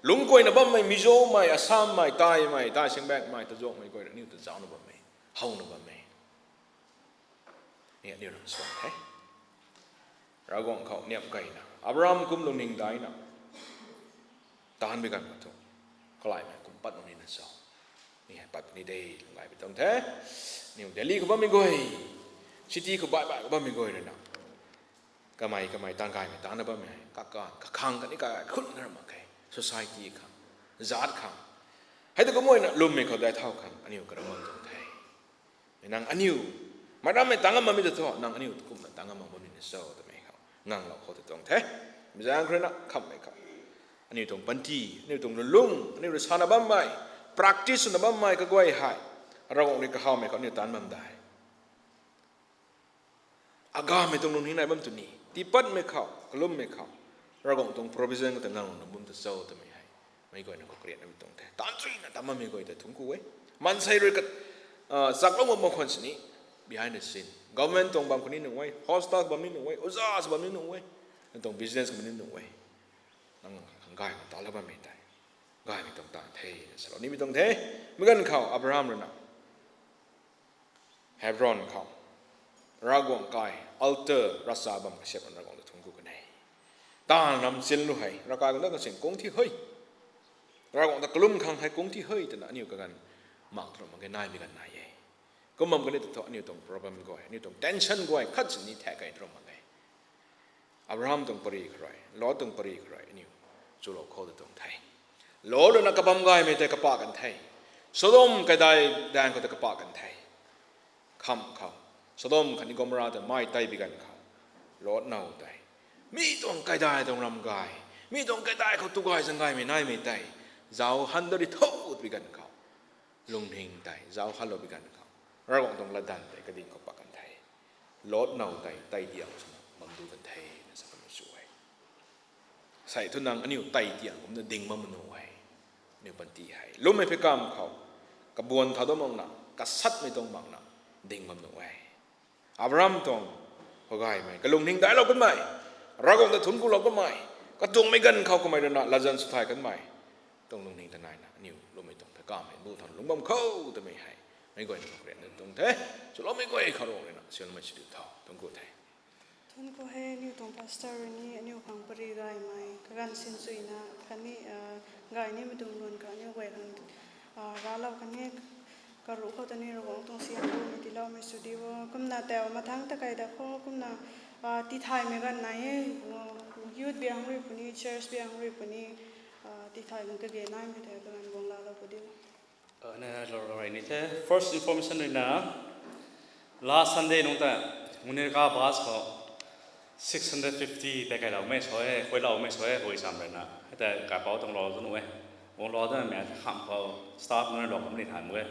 Lungc kuayna bammei, Mizomei, Assammei, Taimei, Tai Singbaekmei, Tazuangmei guay rui aniu ta zaucna bam e, howna bam e. Ni aniu ram suan the. Ravguangc khou niamh keyna, Abraham kum lungning daina, taanc bi ganv khou thu, kalaimei kum pat mak nina cho. Ni hei pat puni de, lung gay pi tuang the. Aniu Delhi khou bammei guay, city khou baih baih khou bammei guay rui na, kamei kamei tang gaymei tangcna bammei hei, kaka, kakhang khatni kaka khun na ram mak khe, society khang, zat khang. Hei tu kamuayna lwmmei khou dai thau khang aniu karam bam tuang the. Nang aniu, meic rammei tang ngam bammei ta thu, nang aniu kumna tang ngam bam nina cho twmei khou nganglou khou tu tuang the. Mi zaeng khou rui na khamhmei khou, aniu tuang panty, aniu tuang lulung, aniu rui sana bammei, practice swna bammei kaguay hei, Ravguangc rui kahawmei khou aniu taanc bam dai. Agamvmei tuang lungning nai bam tu ni, tiipatmei khou, kalummei khou, Ravguangc tuang provision khou ta nganglou na bam ta cho twmei hei, meic guayna khou kariatnamei tuang the. Taanc chuina tat bammei guay ta thungc ku e. Maansei rui ka, ah, chaklou bam khwan sini, behind the scene, government tuang bam khou ni nuh e, hospital bam ni nuh e, oja sw bam ni nuh e, nang tuang business khou ni nuh e. Nang khang gay khang talou bammei tei, gaymei tuang taanv the, na salou nimei tuang the. Mi ganv khou Abraham rui na Hebron khou, Ravguangc kai, altar, ravcha bam kasiap rui Ravguangc ta thungc ku kan e. Taanv ram chin lu hei, ravkai guangc ta kan sing kung thi hei, Ravguangc ta kalum khang hei kung thi hei twna aniu kaganv mak tu ram mak ge, naimei ganv nai e. Kum bam kani ta thu aniu tuang problem guay, aniu tuang tension guay khat sini thak key tu ram mak ge. Abraham tuang pary khou rui, Lot tuang pary khou rui aniu chulou khou tu tuang the. Lot rui na kabam gaymei tei kapa kan the. Sodom kaidai daeng khou tei kapa kan the. Khamh khou, Sodom khatni Gomorrah ta mei tei bi ganv khou, Lot now tei, mi tuang kaidai tuang ram gay, mi tuang kaidai khou tu gay zang gaymei naimei tei, zauc han dat ri tho tw bi ganv khou, lungning tei zauc hanlou bi ganv khou, Ravguangc tuang latdanv tei kading khou pat kan the. Lot now tei tei diang swna bam du kan the, na sa kamei sw e. Sei thu nang aniu tei tiang kumna ding bam nuh e. Aniu panty hei lwmmei phey kam khou, kabuan thau dat makna, kasatmei tuang makna, ding bam nuh e. Abraham tuang, kagaymei, kalungning daiclou kanmei, Ravguangc ta thunc kulou kanmei, katuangmei ganv khou kamei ruina latzan swthay kanmei tuang lungning ta naina, aniu lwmmei tuang phey kam hei bu than lung bam khou twmei hei, meic guayna khou karian tuang the, swloumei guay khou Ravguangc ruina sianmei sw diu tho, thunc ku the. Thunc ku he, aniu tuang pastor rui ni aniu khang pary gaymei kaganv sin chuina khatni, gay nimei tuang lun khou aniu guay khang raclou khatni karuh khou ta ni Ravguangc tuang siam kumei tiiloumei sw di o. Kumna tau mathangc ta kai da khou kumna tithaymei ganv nai e, youth biang rui puni, church biang rui puni, tithaymei kage naimei tei kaganv guang laalou pu di o. Aniu lou rui ni the, first information ruina, last Sunday nungc ta, Munirka bus khou six hundred fifty tei kailoumei sw e, khuayloumei sw e, hui sam ruina. Hei tei kaipouc tuang lou tu nuh e. Guang lou dana mei kham khou staff nunc lou kham ni than e.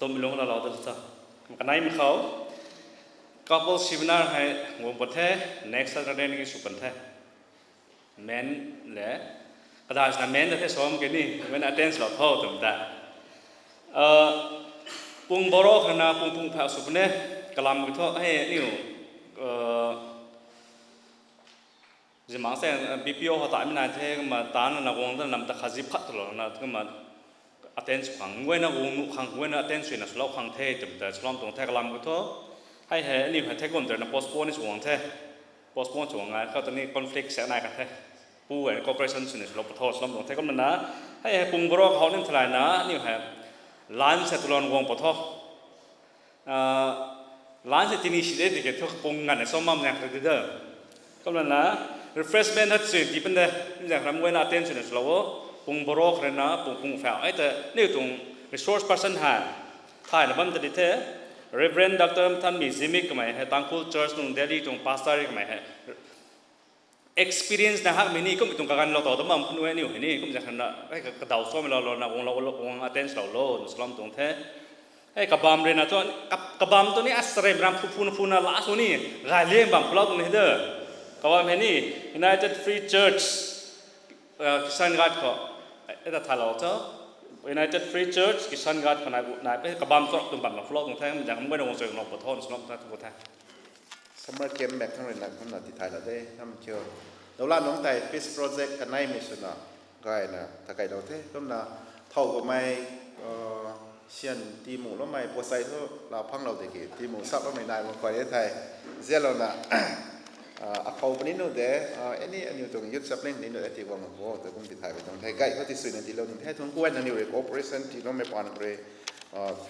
Tumei lungc laalou tu ta. Kaneimei khou, couple seminar hei guang pat the, next Saturday ni sw pan the. Men le, kadai swna men ta the sam ke ni, men attend lou tho twmei ta. Pung baro kharna pung pung phau sw pune, kalam ki thu hei aniu, zimang se, B P O khou taimei nai the, kumna taanv na guang dana lam ta khat zip khat twlouna, kumna attend sw khang, guayna guang nuh khang, guayna attend swna swlou khang the twmei ta salou tuang the kalam ki thu. Hei hei aniu hei the kum tei na postpone sw guang the. Postpone sw guang ngai khou ta ni conflict sa nai kan the. Pu hei cooperation swna swlou pu tho salou tuang the kumna na. Hei hei pung baro khou ni thalaina aniu hei lunch hei twlouna guang pu tho. Lunch hei tini si de tiki thu kapung nganvna sam bam zaeng kha di de. Kumna na, refreshment hat sw ti pan de. Zaeng kha ram guayna attend swna swlou o. Pung baro kharna pung pung phau hei ta aniu tuang resource person hei thayna bam ta di the. Reverend Doctor Mthanmei Zimik kamei hei Tangkhul Church tuang Delhi tuang pastor kamei hei experience na hakmei ni, kummei tuang kaganv lou tau ta bam khun e aniu hei ni, kum zaeng kharna, hei ka, kadaw samei lou louna guang lou, guang attend lou lou, na salou tuang the. Hei kabam ruina thu, ka, kabam tu ni asarem ram phu phuna phuna la sw ni, gay liang bam khulou tuang ni de. Kabam hei ni, United Free Church, Kisangate khou, e ta thalou tho. United Free Church, Kisangate khou nai, nai pe kabam tu tuang bam khulou tuang the, zaeng ram guayna guang sw lou pu tho, na salou tuang the. Summer camp mak thangc ruina kumna tithaylou de, nam kiu. Dawla nungc tei Peace Project kaneimei swna gayna ta kailou the, kumna thow kamei, syan tiimu loumei puasei thu la phanglou de ki, tiimu sap loumei nai mak khuay e thei, zianlouna, akhou puni nu de, any aniu tuang youth sapling ni nu de ti guang mak bo, ta kum tithay mak tuang the, gay khou ti suina tiilou ning the, thun kuan aniu rui cooperation tiiloumei paan khou rui,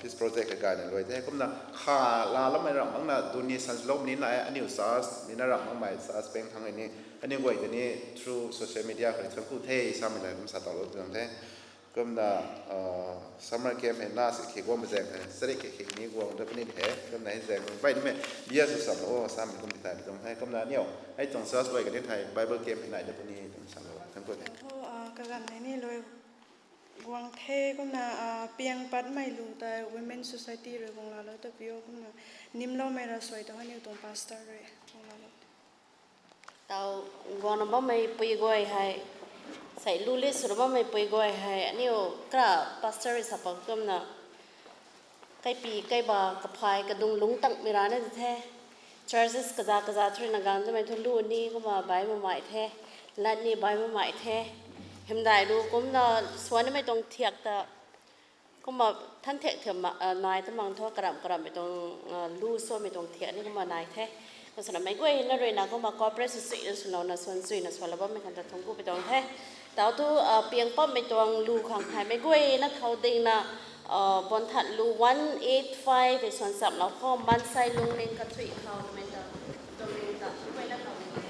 Peace Project hei gayna luai the. Kumna kha laaloumei ramh makna donation swlou ni nai, aniu church ni na ramh makmei church pang thangc ni, aniu guay tei ni through social media khou rui thun ku the, samei nai kum sa tawlou tuang the. Kumna, summer camp hei na si khi guang zaeng hei, sarik khi khi ni guang da puni the. Kumna hei zaeng baih nimei bia sw samlou o, samei kum tithay tuang the. Kumna aniu hei tuang church guay kani thei Bible camp hei nai da puni tuang samlou. Thank you. Ho, kaganv hei ni luai guang the, kumna, piang patmei lu tei Women Society rui guang laalou ta pi o, kumna nimloumei ravsuai ta aniu tuang pastor rui guang laalou. Tau guangna bammei pui guay hei, sei lu le swna bammei pui guay hei, aniu kra pastor rui sa pak kumna, kaipi kaiba kaphay kadung lungc tangmei rana di the. Churches kaza kaza thu ruina gang twmei thu lu ni kumna bai mamei the, lat ni bai mamei the. Hymdaih lu kumna swanimei tuang thiak ta, kumna than thiak thiak nai ta mang thu karamh karamhmei tuang, lu swmei tuang thiak ni kumna nai the. Kumswna meic guayna ruina kumna cooperate sw suina swlouna swan suina swlou bammei khang ta thun ku pi tuang the. Tau thu, piang patmei tuang lu khang hei meic guayna thau dingna, buan that lu one eight five e swan chamlou khou mansei lungning kathui khou twmei ta, lungning ta meic guayna thau ding the.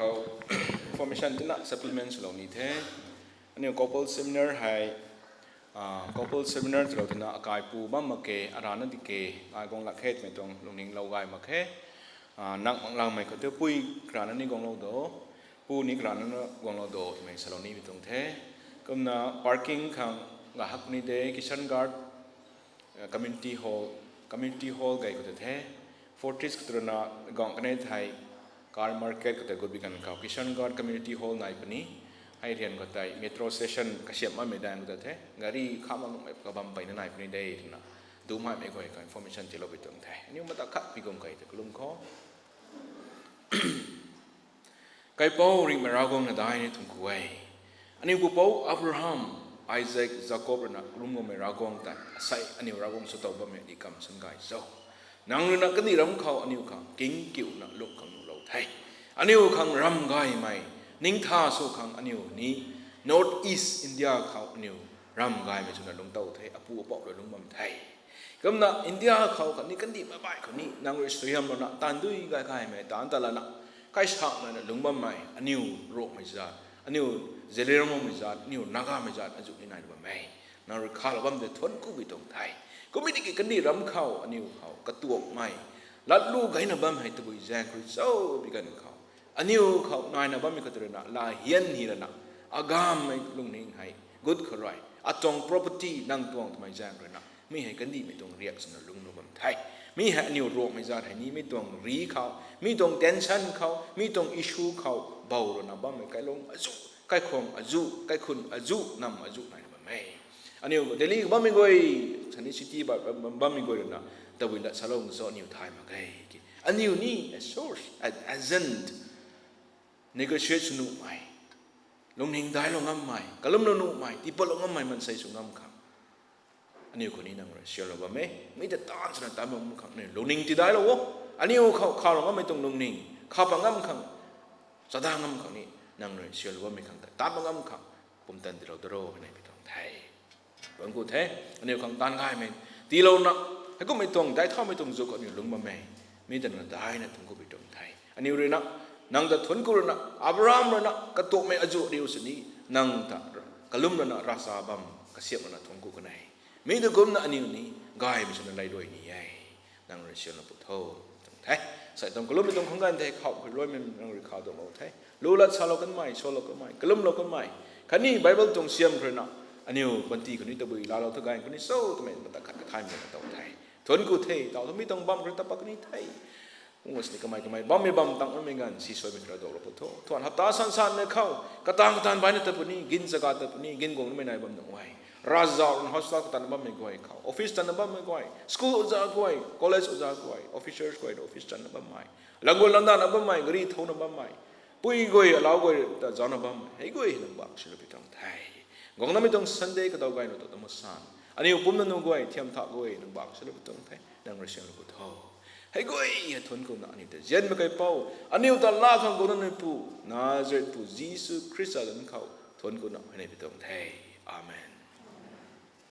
Khou information tina supplement swlou ni the. Aniu couple seminar hei, couple seminar twlou tina akaipu bam mak ke, arana di ke, ai guang lak khe twmei tuang lungninglou gay mak khe. Nak mak langmei khou tei pui karana ni guanglou do, pu ni karana na guanglou do twmei salou nimei tuang the. Kumna parking khang gahak ni de, Kishan Ghat community hall, community hall gay khou tei the. Fortis khou tei rana guang kanei thei, car market khou tei gut bi ganv khou Kishan Ghat community hall nai puni. Hei rian khou tei metro station kasiamh mamei daeng khou tei the, gari kha mak nuhmei kabam peyna nai puni de twna, dumhaimei guay khou information tiiloupui tuang the. Aniu mata khat pi kum kei tei kalum khou Kaipouc ringhmei Ravguangc na daihna thuanc ku e. Aniu pupouc Abraham, Isaac, Jakob rui na kalum guangmei Ravguangc tei asei aniu Ravguangc sw tow bammei ni kamv swn gay cho. Nang rui na kandih ram khou aniu khang king kiuna lung khang nuhlou the. Aniu khang ram gaymei, ningtha sw khang aniu ni North East India khou aniu ram gaymei swna lungc tow the, apu apouc rui lungc bam the. Kumna India khou khatni kandih baih baih khou ni nang rui suaihiamlouna taanv dui gay gaymei taanc ta lana, kaisakna lungc bammei aniu Ruangmei zat, aniu Zeliangrongmei zat, aniu Nagamei zat azuh ni nai bam e. Nang rui khalou bam de thuanc ku bi tuang the. Kumna tiki kandih ram khou aniu khou katuakmei latlu gayna bam hei tabui zaeng khou rui cho bi ganv khou, aniu khou naina bammei khou tei rui na lahian hi lana, agammei lungning hei gut khou rui, atuang property nang tuang twmei zaeng rui na, mi hei kandihmei tuang riak swna lungc nuh bam the. Mi hei aniu Ruangmei zat hei ni mi tuang ri khou, mi tuang tension khou, mi tuang issue khou bou rui na bammei kailung azuh, kaikhwang azuh, kaikhun azuh, nam azuh naina bam e. Aniu Delhi khou bammei guay, khatni city bammei guay rui na tabui lat salou cho aniu thay mak ge. Aniu ni a source, an agent, negotiate sw nuhmei, lungning daiclou ngammei, kalumlou nuhmei, tiipatlou ngammei mansei sw ngam khang aniu khou ni nang rui sianlou bam e. Mi ta taanv swna taanv bam khang aniu lungning tidaiclou o. Aniu khou khalou ngammei tuang lungning kha pat ngam khang, chada ngam khang ni nang rui sianlou bammei khang ta taanv bam ngam khang pumtan tiilou da ro hei nai pi tuang the. Thuanc ku the. Aniu khang taanv gaymei tiilouna, heikummei tuang daic thaumei tuang zuk aniu lungc bam e. Mi ta nang daihna thuanc ku bi tuang the. Aniu rui na, nang ta thuanc ku rui na, Abraham rui na katuakmei azuh riu sini, nang ta kalum lana ravcha bam kasiamh lana thuanc ku kan e. Mi ta kumna aniu ni gaymei swna lay ruai ni e. Nang rui sianlou pu tho, tuang the. Sai tuang kalummei tuang khang ganv the, khou khou luaimei nang rui kha tuanglou the. Lu lat salou kanmei, salou kanmei, kalumlou kanmei, khatni Bible tuang siam khou rui na aniu panty khou ni tabui laalou thu ganv khou ni cho twmei mata khat kathaymei na tuang the. Thuanc ku the, taw thu mi tuang bam khou rui ta pat kani the. Ungc sini kamei kamei bammei bam tang bammei ganv si suaimei khou rui dawlou pu tho. Thuan hapta san sanmei khou kataanv kataanv baina ta puni, gin chaga ta puni, gin guang namei nai bam nung e. Ravzauh rui hospital katanna bammei guay khou, office tanna bammei guay, school oja guay, college oja guay, officers guay, office tanna bammei, lanv guay landanna bammei, gari thouna bammei, pui guay alau guay ta zaucna bammei, hei guay nang bak silou pi tuang the. Guang namei tuang Sunday kadaw gayna tu ta masan, aniu pumna nunc guay thiam thak guay nang bak silou pi tuang the. Nang rui sianlou pu tho. Hei guay hei thuanc kuna aniu ta zianmei kaipouc, aniu ta laa khang guangna nunc pu, Nazaretpu Jisu Khrista zanc khou thuanc kuna hei nai pi tuang the. Amen.